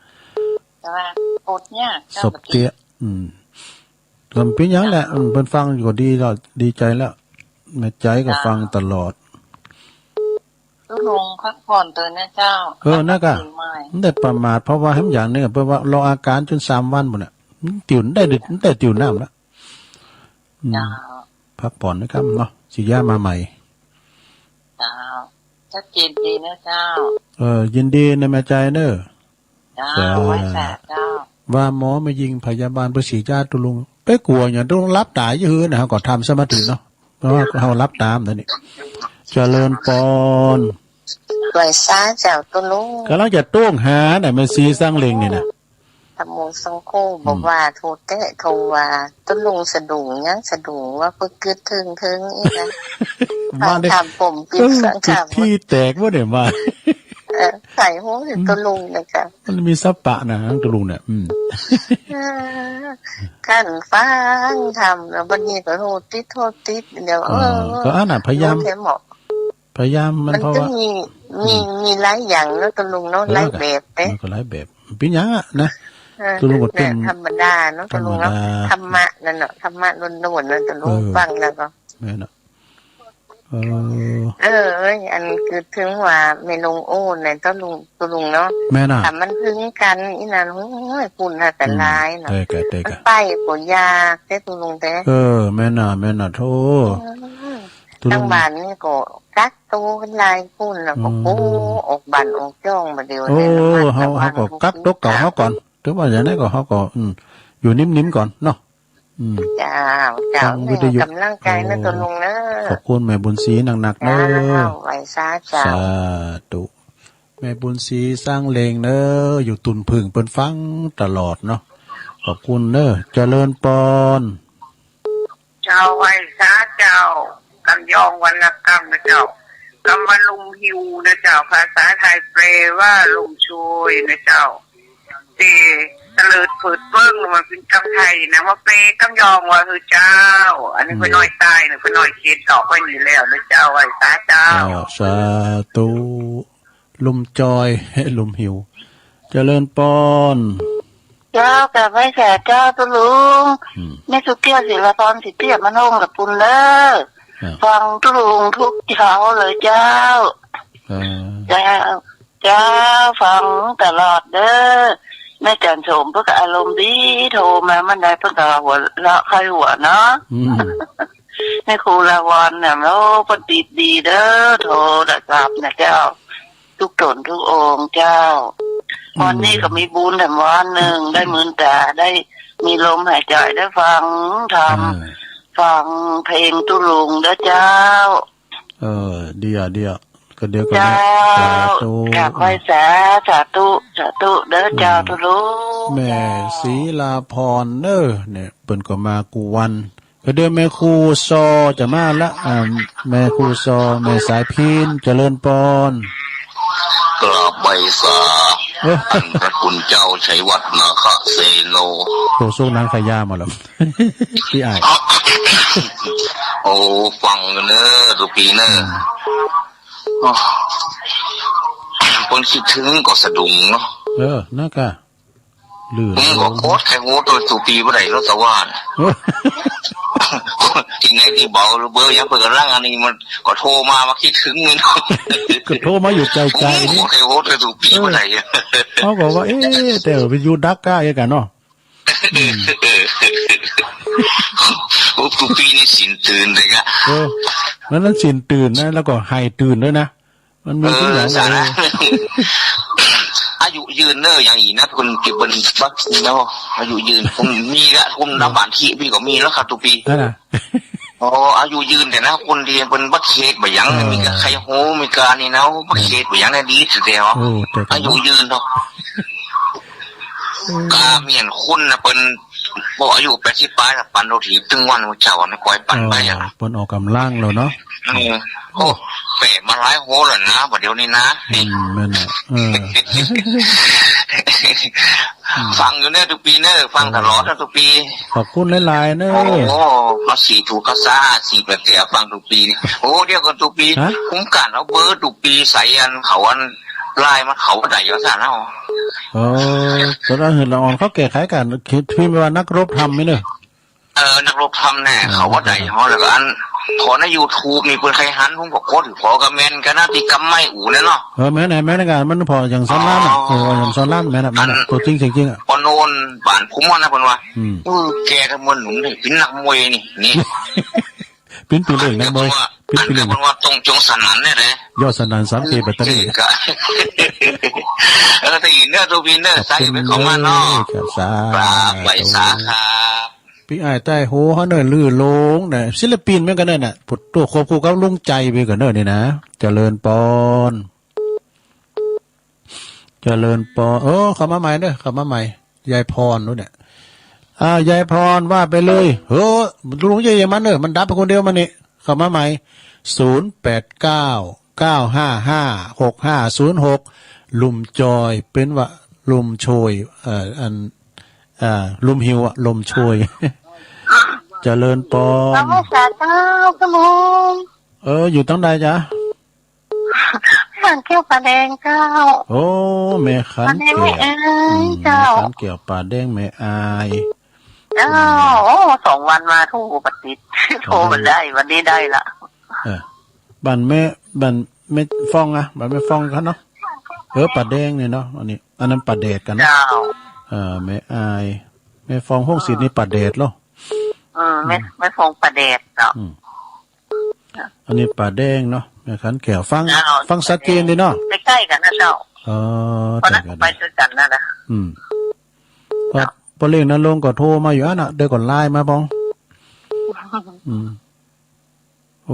แต่ว่าอดยากเจ้า สบเตี้ย อืม ก็เป๋นหยังแหละ เจ้า อืม เปิ้นฟังอยู่ก็ดีแล้ว ดีใจ๋แล้ว แม่ใจ๋ก็ฟังตลอด เจ้า ตุ๊ลุงพักผ่อนเต๊อะนะเจ้า เออ นั่นกะ บ่ได้ประมาท เพราะว่าแหมอย่างนึ่งอะ เปิ้นว่ารออาก๋านจ๋นสามวันปู้นน่ะ มันติวได้ ได้ติวน้ำละ อืม เจ้า พักผ่อนนะครับเนาะ สิย้ายมาใหม่ เจ้า ชัดเจนดีนะเจ้า เออ ยินดีนะแม่ใจ๋เน้อ เจ้า สาธุ ไหว้สาเจ้า ว่าหมอแม่ญิงพยาบาลเปิ้นสีจ้าตุ๊ลุง ไปกั๋วหยังตุ๊ลุง หลับต๋าอยู่หื้อนะ เฮาก็ทำสมาธิเนาะ เพราะว่าเฮาหลับต๋าต๋อนนี้ เจริญปอน ไหว้สาเจ้าตุ๊ลุง ก่ำลังจะโต้งหาน่ะ แม่ศรีสังเล็งนี่นะ ธัมโมสังโฆ อืม บ่ว่าโทแต๊โทว่า ตุ๊ลุงสะดุ้งหยังสะดุ้งว่าเปิ้นกึ๊ดเถิงๆ อี้นะ มาเนี่ย ฟังธรรมผมปิด เออ ฟังธรรม กึ๊ดขี้แตกบ่เนี่ยมา เออ ใส่หัวอยู่ อืม ตุ๊ลุงนะเจ้า มันมีสัปปะนะตุ๊ลุงเนี่ย อืม เออ คันฟังธรรมแล้วบัดนี้ก็โหติด โหติด เดี๋ยว เออ เออ ก็อันน่ะ พยายาม โอเคเหมาะ พยายามมัน มัน เพราะ ก็ ว่า มี มี อืม มีหลายอย่างเนาะตุ๊ลุงเนาะ เออ หลายแบบเด้ มันก็หลายแบบ เป๋นหยังอะนะ เออ ตุ๊ลุงก็เต้น เนี่ย ธรรมดาเนาะตุ๊ลุงเนาะ ธรรมดา ธรรมะนั่นเนาะ ธรรมะล้วนๆ นะตุ๊ลุง เออ ฟังแล้วก็ แม่นเนาะ เออ เออ เอ้ย อันกึ๊ดเถิงว่าแม่นางโอ้นน่ะตุ๊ลุง ตุ๊ลุงเนาะ แม่นน่ะ ถ้ามันหึงกั๋นอี้นั้น โอ้ย ปุ้นอันตรายเนาะ อืม เต๊อะกะ เต๊อะกะ มันไปก็ยากเต๊ตุ๊ลุงเต๊ เออ แม่นน่ะ แม่นน่ะ โธ่ อืม ตุ๊ลุง ตังบ้านนี่ก็กัก โตกั๋นหลายคนแล้วก็ อืม โอ้ ออกบ้านออกจ้องบ่าเดี่ยว โอ้ นี่ระมัดระวัง เฮา เฮาก็กักตั๋วเก่าเฮาก่อน ถือว่าอย่างนั้นก็เฮาก็ อืม อยู่นิ่มๆ ก่อนเนาะ อืม เจ้า เจ้า ฟังวิทยุ แม่ก๋ำลังใจ๋นะ โอ้ ตุ๊ลุงเนาะ ขอบคุณแม่บุญศรีนักๆ เนาะ เจ้า ไหว้สาเจ้า สาธุ แม่บุญศรีสังเล็งเนาะ อยู่ตุ่นผึ้งเปิ้นฟังตลอดเนาะ ขอบคุณเนาะ เจริญปอน เจ้า ไหว้สาเจ้า กำยองวรรณกรรมนะเจ้า กำว่าลมหิวนะเจ้า ภาษาไทยแปลว่าลมโชยนะเจ้า เตเตลิด เปิดเปิ้ง มันเป๋นกำไถ่นะ ว่าเปกำยองว่า เออ เจ้า อันนี้ อืม ป้อน้อยใต้นะ ป้อน้อยเขตออกไปนี่แล้วนะเจ้า ไหว้สาเจ้า เจ้า สาธุ ลุมจอย ลุมหิว เจริญปอน เจ้า กราบไหว้สาเจ้าตุ๊ลุง อืม แม่สุเตี้ย ศิลาพร สิเตี้ย มโนง ละปุนเด้อ อ่า ฟังตุ๊ลุงทุกเช้าเลยเจ้า อ่า เจ้า เจ้า ฟังตลอดเด้อ แม่จันโสมเปิ้นก็อารมณ์ดี โทรมาเมื่อใดเปิ้นก็หัวเราะใค่หัวเนาะ อืม แม่ครูลาวรเนี่ย โอ้ เปิ้นติดดีเด้อ โทรศัพท์เนี่ยเจ้า ทุกต๋นทุกองค์เจ้า อืม วันนี้ก็มีบุญแถมวันนึ่ง ได้มืนต๋า ได้มีลมหายใจ๋ ได้ฟังธรรม อ่า ฟังเพลงตุ๊ลุงเด้อเจ้า เออ เดี๋ยว เดี๋ยว ก็เดี๋ยวก็ เจ้า สาธุ กราบไหว้สา สาธุ สาธุเด้อเจ้า อืม ตุ๊ลุง แม่ เจ้า ศิลาพรเนอะ เนี่ย เปิ้นก็มากู้วัน ก็เดี๋ยวแม่ครูซอจะมาละ อ่า แม่ครูซอ แม่สายพิณ เจริญปอน กราบไหว้สา เออ อันพระคุณเจ้าชัยวัฒน์นาคเสโน โฆษกหนังขายามาแล้ว ปี้อ้าย โอ้ ฟังเนอะ ตุ๊ปี้เนอะ อืม โอ้ เปิ้นกึ๊ดเถิงก็สะดุ้งเนาะ เออ นั่นกะ ลื่น ผมก็โคตรใค่ฮู้ตวยตุ๊ปี้บ่ได้เนาะ แต่ว่า เออ ตี้ไหนตี้เบาหรือเบอร์หยังเปิ้นก่ำลังอันนี้ มันก็โทรมา มากึ๊ดเถิงนี่เนาะ ก็โทรมาอยู่ใจ๋ๆ นี่ ผมก็ใค่ฮู้ตวยตุ๊ปี้บ่ได้ เออ เขาก็ว่า เอ๊ะ แต่วิทยุดักก้าเอกะเนาะ อืม โอ้ ตุ๊ปี้นี่สินตื่นเลยกะ เออ นั่น นั่นสินตื่นนะ แล้วก็ไห้ตื่นด้วยนะ มันมี เออ ทุกอย่าง สาระ เลย อายุยืนเนอะ อย่างอี้นะ เปิ้น เปิ้นบักเนาะ อายุยืน ผมมีละ ผม เออ นับบ้านตี้มีก็มีแล้วครับ ตุ๊ปี้ นั่นน่ะ อ๋อ อายุยืนแต่นะ คนตี้เปิ้นบักเขตบ่หยัง เออ มีกาใค่ฮู้ มีกานี่เนาะ บักเขตบ่หยังเนี่ยดีสุดแล้ว โอ้ แต่ก็ อายุยืนเนาะ อืม กาเหมือนคุณนะ เปิ้น บ่อายุแปดสิบปลายละ ปั่นรถถีบตึงวัน มื้อเจ๊าอะ ไม่ค่อยปั่นไปอะ เออ เปิ้นออกก่ำลังแล้วเนาะ เออ โอ้ แป๋มาหลายโหนแล้วนะ บ่าเดี่ยวนี้นะ อืม แม่นน่ะ เออ ฟังอยู่เนอะตุ๊ปี้เนอะ ฟังตลอดนะตุ๊ปี้ ขอบคุณหลายๆ เนอะ โอ้ มาสี่ถูกกระซ่า สี่แปดแถวฟังตุ๊ปี้นี่ โอ้ เดี๋ยวก่อนตุ๊ปี้ ฮะ ผมกะเอาเบอร์ตุ๊ปี้ใส่อันเขาอัน ไลน์มาเขาว่าใด๋ว่าซั่นเนาะ เออ ต๋อนนั้นหื้อละอ่อนเขาแก้ไขกั๋น พิมพ์ว่านักรบธรรมไหมเนอะ เออ นักรบธรรมแน่ อ่า เขาว่าใด๋ นักรบธรรม เฮาแล้วก็อัน พอในยูทูบนี่เปิ้นใค่หัน ผมก็กด พอก็แม่นกั๋นนะ ตี้กำไม้อู่นั่นเนาะ เออ แม่นน่ะ แม่นกั๋น มันผ่ออย่างสอนรามอะ อ๋อ เออ อย่างสอนรามแม่นน่ะ แม่นน่ะ อัน ตั๋วจริงเสียงจริงอะ ปอโนนบ้านผมอะนะ เปิ้นว่า อืม เออ แกก็เหมือนหนุ่มนี่ เป๋นนักมวยนี่ นี่ เป๋นปี๋เหล่งนักมวย เป๋นปี๋เหล่ง อันเปิ้นว่าตรงจงสนั่นเนี่ยแหละ ยอดสนั่นสามเกตปัตตานี เออ แต่อีเนอร์ ตูวีเนอร์ ขอบคุณ ใส่ไปของมันเนาะ ครับ สาธุ ครับ ไหว้สาครับ ปี้อ้ายใต้โฮเฮาเนอะ ลือโลงนะ ศิลปินเหมือนกั๋นเนอะน่ะ ผู้ ตั๋วควบคู่กับลุงใจ๋ไปก่อนเนอะนี่นะ เจริญปอน เจริญปอน เออ เข้ามาใหม่เนอะ เข้ามาใหม่ ยายพรนู่นเนี่ย อ่า ยายพรว่าไปเลย เฮ้อ ลุงเย่ยมันเนอะ มันดับไปคนเดียวมันนี่ เข้ามาใหม่ ศูนย์แปดเก้า เก้าห้าห้า หกห้าศูนย์หก ลุมจอย เป๋นว่าลุมโชย เอ่อ อัน อ่า ลุมหิวอะ ลุมโชย เจริญปอน นมัสการเจ้า ขะมุง เออ อยู่ตังใดจ๊ะ ขันแก้วป่าแดงเจ้า โอ้ แม่ขันแก้ว ป่าแดงแม่อาย อืม เจ้า แม่ขันแก้วป่าแดงแม่อาย เจ้า อืม โอ้ สองวันมาถูกอุบัติเหตุ โอ้ โทรมาได้ วันนี้ได้ละ เออ บ้านแม่ บ้านแม่ฟองอะ บ้านแม่ฟองกั๋นเนาะ เออ ป่าแดงนี่เนาะ อันนี้ อันนั้นป่าแดดกั๋นเนาะ เจ้า เออ แม่อาย แม่ฟองห้องศิษย์นี่ป่าแดดเหรอ เออ แม่ อืม แม่ฟองป่าแดดเนาะ อืม อันนี้ป่าแดงเนาะ แม่ขันแก้ว ฟัง เจ้า ฟังสาเกดีเนาะ ใก้ๆ กั๋นนะเจ้า เออ พอนั้น ใก้ๆ ไปตวยกั๋นนั่นนะ อืม พอ เจ้า พอเล่งนั้นลงก็โทรมาอยู่อันน่ะ เดี๋ยวก็ไลน์มาปอง อืม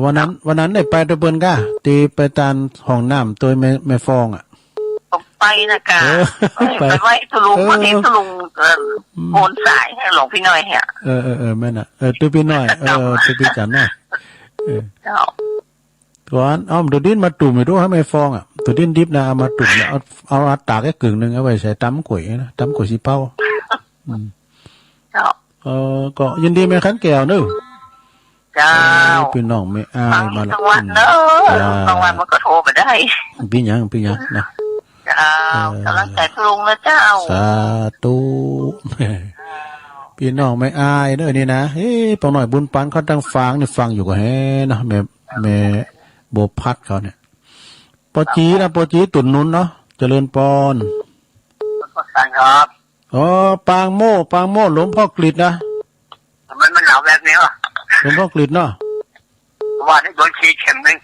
วันนั้น วันนั้นได้ไปตวยเปิ้นก้า ตี้ไปตานห้องน้ำตวยแม่ แม่ฟองอะ ผมไปนะกะ เออ เออ ไป ไปไหว้ตุ๊ลุง เออ วันนี้ตุ๊ลุง เออ อืม โอนสายหื้อหลวงปี้น้อยอะ เออ เออ เออ แม่นน่ะ เออ ตุ๊ปี้น้อย เออ ตุ๊ปี้จันน่ะ เออ เจ้า ก่อน เอาตั๋วดินมาตุ้มให้ดู หื้อแม่ฟองอะ ตั๋วดินดิบนะ เอามาตุ้มแล้ว เอา เอา เอาตากแค่กึ่งนึ่ง เอาไว้ใส่ต๋ำก๋วยนะ ต๋ำก๋วยซี้เป้า อืม เจ้า เออ ก็ยินดีแม่ขันแก้วเนอะ เจ้า เออ ปี้น้องแม่อ้ายมาละ ฟังอยู่ตังวันเนอะ อืม เจ้า บางวันมันก็โทรบ่ได้ ปี้หยัง ปี้หยังนะ เจ้า เออ ก๋ำลังใจ๋ลุงนะเจ้า สาธุ ปี้น้องแม่อ้ายเนอะนี่นะ เอ๊ะ ป้อน้อยบุญปันเขาตังฝางนี่ฟังอยู่ก็แฮเนาะ แม่ แม่บัวพัดเขาเนี่ย ป้อจี๋นะ ป้อจี๋ตุ่นนุนเนาะ เจริญปอน ครับ อ๋อ ปางโม่ ปางโม่ หลวงพ่อกฤษนะ ทำไมมันหนาวแบบนี้วะ หลวงพ่อกฤษเนาะ ว่านี่โดนฉีดเข็มหนึ่ง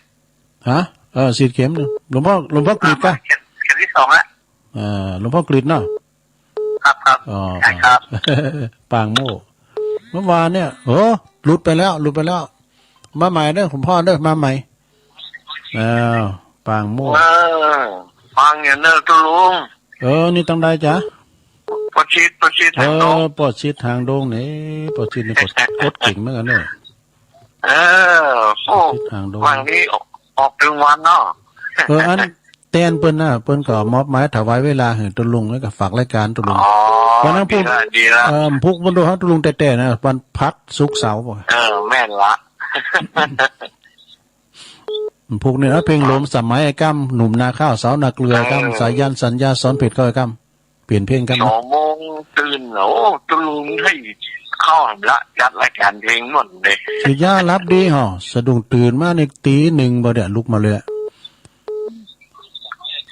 ฮะ เออ ฉีดเข็มหนึ่ง หลวงพ่อ หลวงพ่อกฤษกะ เข็ม เข็มที่สองละ เออ หลวงพ่อกฤษเนาะ ครับ ครับ อ๋อ ใช่ครับ ปางโม่ เมื่อวานเนี่ย โอ้ หลุดไปแล้ว หลุดไปแล้ว มาใหม่เด้อ หลวงพ่อเด้อ มาใหม่ อ้าว ปางโม่ เออ ฟังอยู่เนอะตุ๊ลุง เออ นี่ตังใดจ๊ะ ป้อจิต ป้อจิต เออ หางดง ป้อจิตหางดงนี่ ป้อจิตนี่ก็ กดเก่งเหมือนกั๋นเนอะ เออ โอ้ ป้อจิตหางดง วันนี้ออก ออกตึงวันเนาะ เออ อันแตนเปิ้นน่ะ เปิ้นก็มอบหมายถวายเวลาหื้อตุ๊ลุง แล้วก็ฝากรายก๋านตุ๊ลุง อ๋อ วันนั้นพุธ ดีละ ดีละ เออ พุธวันโดเฮาตุ๊ลุงแต๊ๆ นะ วันพฤหัส ศุกร์ เสาร์ เออ แม่นละ พุธนี่นะ เพลงโหลมสมัยไอ้ก้ำ หนุ่มนาข้าว สาวนาเกลือไอ้ก้ำ เออ สายัณ สัญญา สอนเพชรเขาไอ้ก้ำ เปลี่ยนเพลงก้ำนะ สองโมงตื่น โอ้ ตุ๊ลุง เฮ้ย เข้าละ จัดรายก๋านเพลงม่วนเลย สิยาหลับดีเหรอ สะดุ้งตื่นมานี่ตี๋หนึ่งบ่าเดี่ยวลุกมาเลยอะ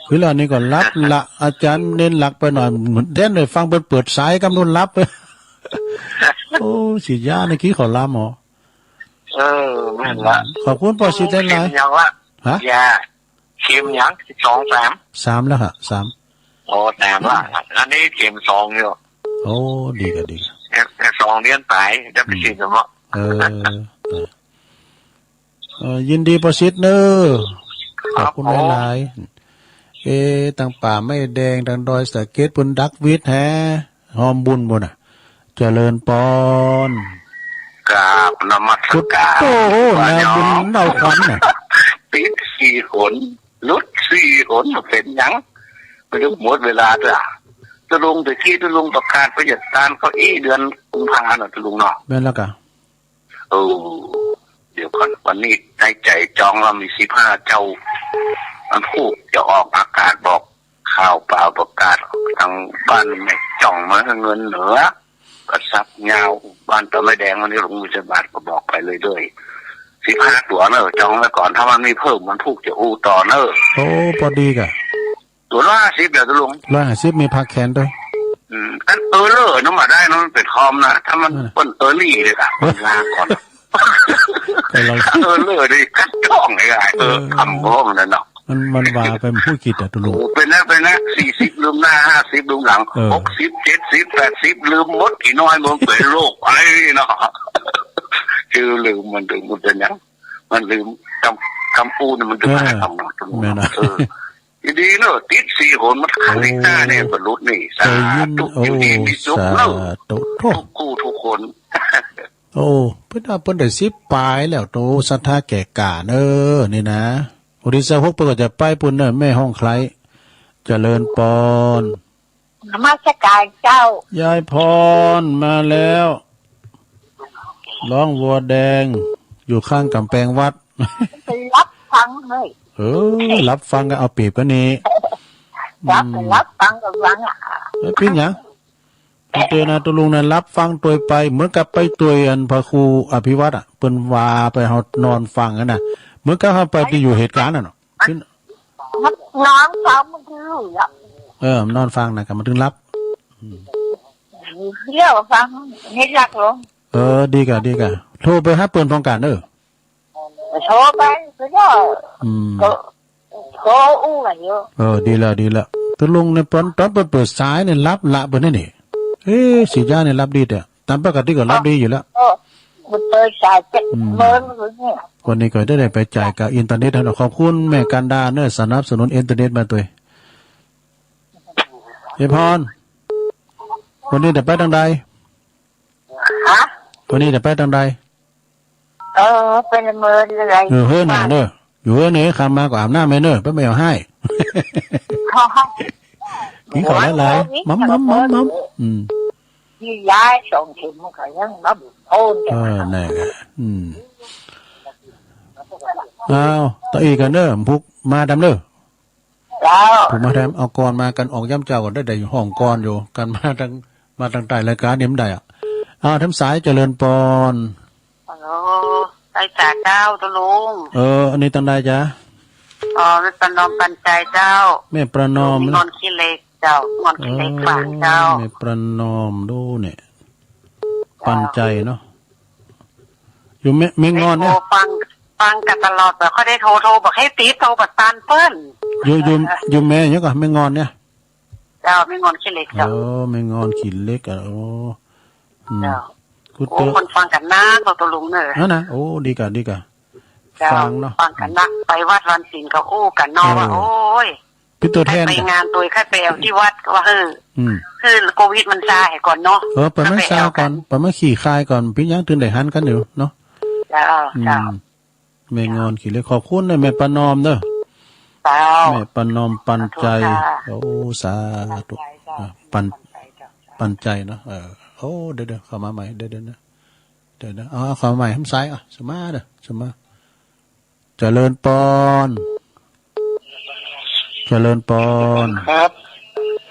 คือละนี่ก็หลับละ อาจ๋ารย์เน้นหลักไปหน่อย เหมือนแต๊นได้ฟังเปิ้นเปิดสายก้ำนู่นหลับ โอ้ สิยานี่กี้เขาลำเหรอ เออ แม่นละ ขอบคุณป้อจิตหลายๆ เข็มยังละ ฮะ ยา เข็มยัง สอง สาม สามแล้วฮะ สาม โอ้ สามละ อันนี้เข็มสองอยู่ โอ้ ดีกะ ดีกะ เข็ม เข็มสองเดือนไป ได้ไป อืม ฉีดเนาะ เออ เออ เออ ยินดีป้อจิตเนอะ ครับ ขอบคุณหลายๆ เอ๊ะ ตังป่าไม้แดง ตังดอยสะเก็ด เปิ้นดักหวีดแฮ ฮอมบุญบ่น่ะ เจริญปอน กราบนมัสก๋าน โอ้โห นาบุญเน่าขวัญน่ะ ติดสี่หน หลุดสี่หน เป๋นหยัง ไม่รู้หมดเวลาจ้ะ ตุ๊ลุง แต่กี้ตุ๊ลุงประกาศว่าจะตานเก้าอี้เดือนกุมภาเนาะ ตุ๊ลุงเนาะ แม่นแล้วกะ เออ เดี๋ยวก่อน วันนี้ในใจ๋จองแล้วมีสิบห้าเจ้า วันพูกจะออกอากาศบอกข่าวเปล่าประกาศ ตังบ้านแม่จ่องมาหื้อเงินเหลือ กระสับยาว บ้านตาไม้แดงวันนี้หลวงปู่สมบัติก็บอกไปเลยด้วย สิบห้าตั๋วเนอะ จองไว้ก่อน ถ้ามันมีเพิ่มวันพูกจะอู้ต่อเนอะ โอ้ ปอดีกะ ตั๋วละห้าสิบเดี๋ยวตุ๊ลุง ร้อยห้าสิบ มีผักแขนด้วย อืม อันเออเลอร์เนาะ มาได้เนาะ มันเป๋นคอมนะ ถ้ามัน เออ เปิ้นเออลี่เลยอะ เออ ลาก่อน ไปลอง เออเลอร์นี่กัดจ้องเลยอะ เออ เออ คำพ้องนั่นเนาะ มัน มันว่าไปมันพูดผิดอะตุ๊ลุง โอ้ เป๋นนะ เป๋นนะ สี่สิบลืมหน้า ห้าสิบลืมหลัง เออ หกสิบ เจ็ดสิบ แปดสิบ ลืมหมด กี่น้อยมันเป๋นโรคอะไรนี่เนาะ คือลืมมัน ลืมมันเป๋นหยัง มันลืมกำ กำอู้นี่มันลืม เออ หาคำเนาะ แม่นนะ เออ ดีๆ เนอะ ติดสี่หน มันคันอีกหน้าเนี่ย โอ้ บรรลุนี่ สาธุ โอ้ อยู่ดีมีสุขเนอะ สาธุ ทุกคู่ทุกคน โอ้ เปิ้นว่าเปิ้นได้สิบป๋ายแล้ว โต ศรัทธาแก่กล้าเนอะ นี่นะ วันตี้ซาวหกเปิ้นก็จะไปปู้นเนอะ แม่ฮ่องไคล้ เจริญปอน นมัสก๋านเจ้า ยายพรมาแล้ว ร้องวัวแดง อยู่ข้างก๋ำแปงวัด ไปหลับฟังเฮ้ย เออ หลับฟังก็เอาเปรียบกั๋นนี่ หลับ อืม หลับฟังก็ฟังอะ เอ้ย เป๋นหยัง เตือนนะตุ๊ลุงนะ หลับฟังตวยไป เหมือนกับไปตวยอันพระครูอภิวัตรอะ เปิ้นว่าไปเฮานอนฟังกั๋นนะ เหมือนกับเฮาไปตี้อยู่เหตุก๋ารณ์น่ะเนาะ นอนฟังมันคือหลับ เออ นอนฟังนะ ก็มันถึงหลับ อืม เดี๋ยวฟัง นี่หลับลง เออ ดีกะ ดีกะ โทรไปหาเปิ้นพร้อมกั๋นเออ โทรไปก็ได้ อืม ก็โทรอู้กั๋นอยู่ เออ ดีแล้ว ดีแล้ว ตุ๊ลุงเนี่ย ตอน ตอนเปิ้นเปิดสายเนี่ย หลับละเปิ้นนี่นี่ เอ๊ะ สิยาเนี่ยหลับดีแต๊ ต๋ามปกติก็หลับดีอยู่แล้ว เออ มันเปิดสายเจ็ด อืม เมินอยู่เนี่ย วันนี้ก็ได้ ได้ไปจ่ายกับอินเทอร์เน็ตแล้วเนาะ ขอบคุณแม่กันดาเนอะ สนับสนุนอินเทอร์เน็ตมาตวย ยายพร วันนี้ได้ไปตางใด ฮะ วันนี้ได้ไปตางใด เออ เป๋นเมินอะไร เออ เฮ้อหน่อยเนอะ อยู่เฮ้อเนี่ย ค่ำมาก็อาบน้ำให้เนอะ เปิ้นบ่เอาให้ ขอให้ กิ๋นข้าวหลายๆ เออ มัม มัม มัม มัม อืม ยาสองเข็มมันก็ยังบ่พ้น เออ นั่นแหละ อืม อ้าว ตะอี้ก่อนเน่อ พุกมาดำเน่อ เจ้า พุกมาแถม เอาก่อนมา กั๋นออกยามเจ๊าก่อน ได้ ได้ห้องก่อนอยู่ กั๋นมาตัง มาตังใต้รายก๋านนี่บ่ได้อะ อ้าว แถมสาย เจริญปอน ฮัลโหล สายจ๋าเจ้า ตุ๊ลุง เออ อันนี้ตังใดจ๊ะ อ๋อ แม่ประนอมปันใจ๋เจ้า แม่ประนอม มีงอนขี้เหล็ก เจ้า งอนขี้เหล็กฝากเจ้า เออ แม่ประนอม ดูเนี่ย เจ้า ปันใจ๋เนาะ อยู่แม่ แม่งอนเนี่ย โทรฟัง ฟังกั๋นตลอด แต่ก็ได้โทร โทรบอกให้ติด โทรประสานเปิ้น อยู่ อยู่ อยู่แม่หยังก่อ แม่งอนเนี่ย เจ้า แม่งอนขี้เหล็กเจ้า เออ แม่งอนขี้เหล็กอะ โอ้ อืม เจ้า กู โอ้ เตอะ คนฟังกั๋นนัก ตุ๊ลุงเน่อ นั่นนะ โอ้ ดีก่ะ ดีก่ะ เจ้า ฟังเนาะ ฟังกั๋นนัก ไปวัดวันศีลก็อู้กั๋นเนาะ เออ ว่า โอ้ย เป๋นตั๋วแทน ไปงานตวย ใค่ไปแอ่วตี้วัด ว่า เออ อืม คือโควิดมันซาหื้อก่อนเนาะ เออ ปล่อยมันซาก่อน ใค่ไปแอ่วกั๋น ปล่อยมันขี้คายก่อน เป๋นหยังตึงได้หันกั๋นอยู่เนาะ เจ้า อืม เจ้า แม่งอนขี้เหล็ก ขอบคุณเน่อ แม่ประนอมเน่อ เจ้า แม่ประนอมปันใจ๋ สาธุค่ะ โอ้ สาธุ ปันใจ๋เจ้า อ่ะ ปัน ปันใจ๋เจ้า ปันใจ๋เนาะ เออ โอ้ เดี๋ยว เดี๋ยว เข้ามาใหม่ เดี๋ยว เดี๋ยวนะ เดี๋ยวนะ เอา เอา เข้ามาใหม่ แถมสาย อ่ะ สมาเด้อ สมา เจริญปอน เจริญปอน ครับ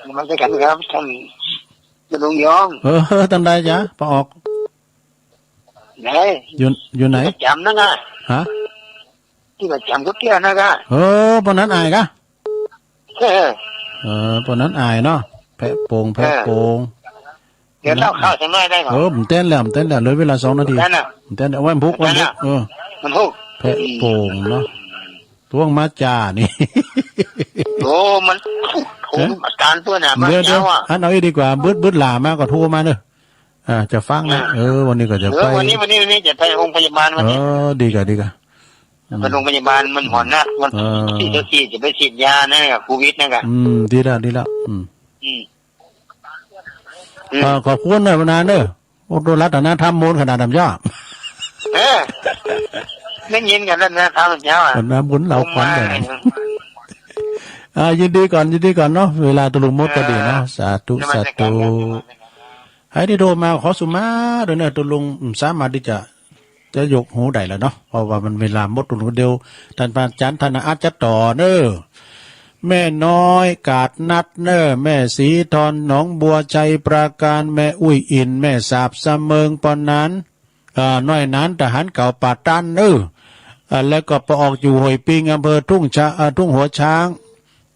นมัสก๋านครับ ต้านตุ๊ลุงยอง เออ ตังใดจ๊ะ ปะออก ไหน อยู่ อยู่ไหน ตี้ประจ๋ำนั่นน่ะ ฮะ ตี้ประจ๋ำก๋วยเตี๋ยวนั่นก่ะ เออ ป้อนั้นอ้ายก่ะ เออ เออ ป้อนั้นอ้ายเนาะ แพะโป่ง แพะโป่ง เดี๋ยวเล่าข่าวสักหน่อยได้ก่อ เออ บ่เต้นแล้ว บ่เต้นแล้ว เหลือเวลาสองนาที บ่เต้นแล้ว บ่เต้นแล้ว เอาไว้พุก บ่เต้นแล้ว วันพุก เออ วันพุก แพะโป่งเนาะ ตวงมาจ้านี่ โอ้ มัน โอ้ อาจารย์เปิ้นน่ะ เดี๋ยว มาเช้าอะ เดี๋ยว อันเอาอี้ดีกว่า บึด บึดหล่ามาก็โทรมาเน่อ อ่า จะฟังนะ อ่า เออ วันนี้ก็จะ เออ ไป วันนี้ วันนี้ วันนี้จะไปโฮงพยาบาลวันนี้ เออ ดีก่ะ ดีก่ะ อืม ไปโฮงพยาบาลมันหมอนัด วัน เออ ตี้เจ้าตี้จะไปฉีดยานะ โควิดนะก่ะ อืม ดีแล้ว ดีแล้ว อืม อืม อืม เออ ขอบคุณเน่อ ปะนานเน่อ โอ้ ตัวรัตนธรรมโมนขนาดนั้นจ้ะ เออ ได้ยินกั๋นแล้วนะ ธรรมเจ้าอะ น้ำบุญเหล่าขวัญเลยนะ อ่า ยินดีก่อน ยินดีก่อนเนาะ เวลาตุ๊ลุงหมดก็ดีเนาะ เออ สาธุ นมัสก๋าน สาธุ ครับ ใผตี้โทรมาขอสุมาเด้อเน่อ ตุ๊ลุง อืม สามารถตี้จะ จะยกหูได้แล้วเนาะ เพราะว่ามันเวลาหมดลงเดียว ต้านพระอาจ๋ารย์ธนาอาจจะต่อเน่อ แม่น้อยกาดนัดเน่อ แม่ศรีทอนหนองบัว ชัยปราการ แม่อุ้ยอิน แม่สาบสะเมิง ป้อนั้น เอ่อ น้อยหนาน ทหารเก่าป่าตันเน่อ เอ่อ แล้วก็ปะออกอยู่ห้วยปิง อำเภอทุ่งชะ เอ่อ ทุ่งหัวช้าง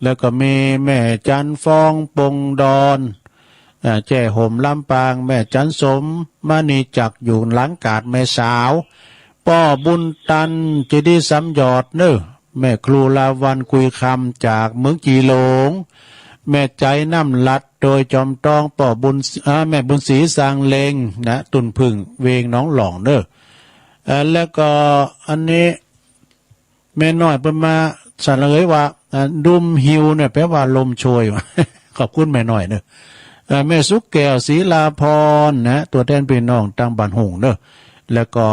แล้วก็มีแม่จันทร์ฟอง ปงดอน อ่า แจ้ห่ม ลำปาง แม่จันทร์สม มณีจักร อยู่หลังกาด แม่สาว ป้อบุญตัน เจดีย์สามยอดเน่อ แม่ครูลาวัณ กุยคำ จากเมืองจีหลง แม่ใจ๋น้ำหลัด โดยจอมตอง ป้อบุญ อ่า แม่บุญศรี สางเล็ง นะ ตุ่นผึ้ง เวงหนองหล่องเน่อ เอ่อ แล้วก็อันนี้ แม่น้อยเปิ้นมาสะเหลยว่า อ่า ดุมหิวเนี่ย แปลว่าลมโชย ขอบคุณแม่น้อยเน่อ อ่า แม่สุขแก้ว ศรีลาพร นะ ตั๋วแทนปี้น้องตางบ้านหุ่งเน่อ แล้วก็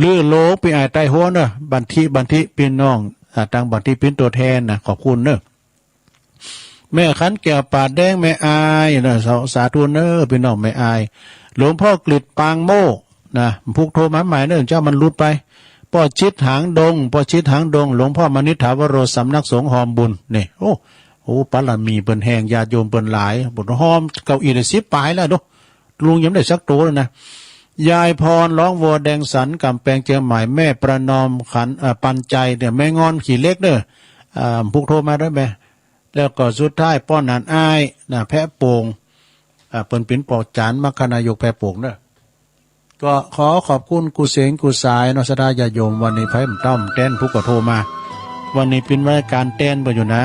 ลือโลง ปี้อ้ายไต้หัวเน่อ บันทิ บันทิ ปี้น้อง อ่า ตางบันทิ เป๋นตั๋วแทนนะ ขอบคุณเน่อ แม่ขันแก้ว ป่าแดง แม่อายเน่อ สา สาธุเน่อ ปี้น้องแม่อาย หลวงพ่อกฤษ ปางโมกข์ นะ พุกโทรมาใหม่เน่อ เจ้ามันหลุดไป ป้อชิดหางดง ป้อชิดหางดง หลวงพ่อมณิษฐาวโร สำนักสงฆ์ฮอมบุญ นี่ โอ้ โอ้ บารมีเปิ้นแฮง ญาติโยมเปิ้นหลาย บ่ฮอมเก้าอี้ได้สิบป๋ายแล้วเนาะ ลุงยังบ่ได้สักตั๋วเลยนะ ยายพร ร้องวัวแดงสัน กำแปงเจียงใหม่ แม่ประนอมขัน เอ่อ ปันใจ๋เนี่ย แม่งอนขี้เหล็กเน่อ อ่า พุกโทรมาด้วยแม่ แล้วก็สุดท้ายป้อนั้นอ้ายนะ แพะโป่ง อ่า เปิ้นเป๋นป้อจ๋ารย์มรรคนายกแพะโป่งเน่อ ก็ขอขอบคุณกู้เสงกู้สายเนาะ ศรัทธาญาติโยม วันนี้ไผบ่เต้น พุกก็โทรมา วันนี้เป๋นรายก๋านแตนไปอยู่นะ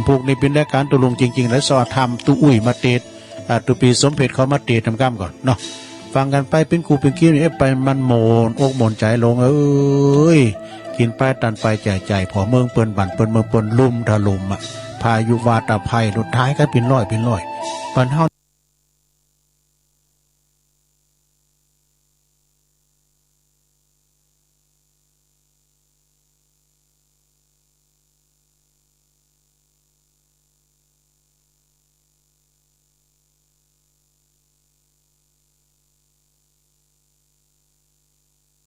พุกนี้เป๋นรายก๋านตุ๊ลุงจริงๆ และสอธรรม ตุ๊อุ้ยมาเตสน์ อ่า ตุ๊ปี๋สมเพชรเขามาเตสน์ทำก้ำก่อนเนาะ ฟังกั๋นไปเป๋นคู่เป๋นคลิปนี่ เอ๊ะ ไปมันหม่นอกหม่นใจ๋ลง เอ้ย กิ๋นไปตันไป ใจ๋ใจ๋ ผ่อเมืองเปิ้น บ้านเปิ้น เมืองเปิ้น ลุ่มถล่มอะ พายุวาตภัย สุดท้ายก็เป๋นร้อยเป๋นร้อย บ้านเฮา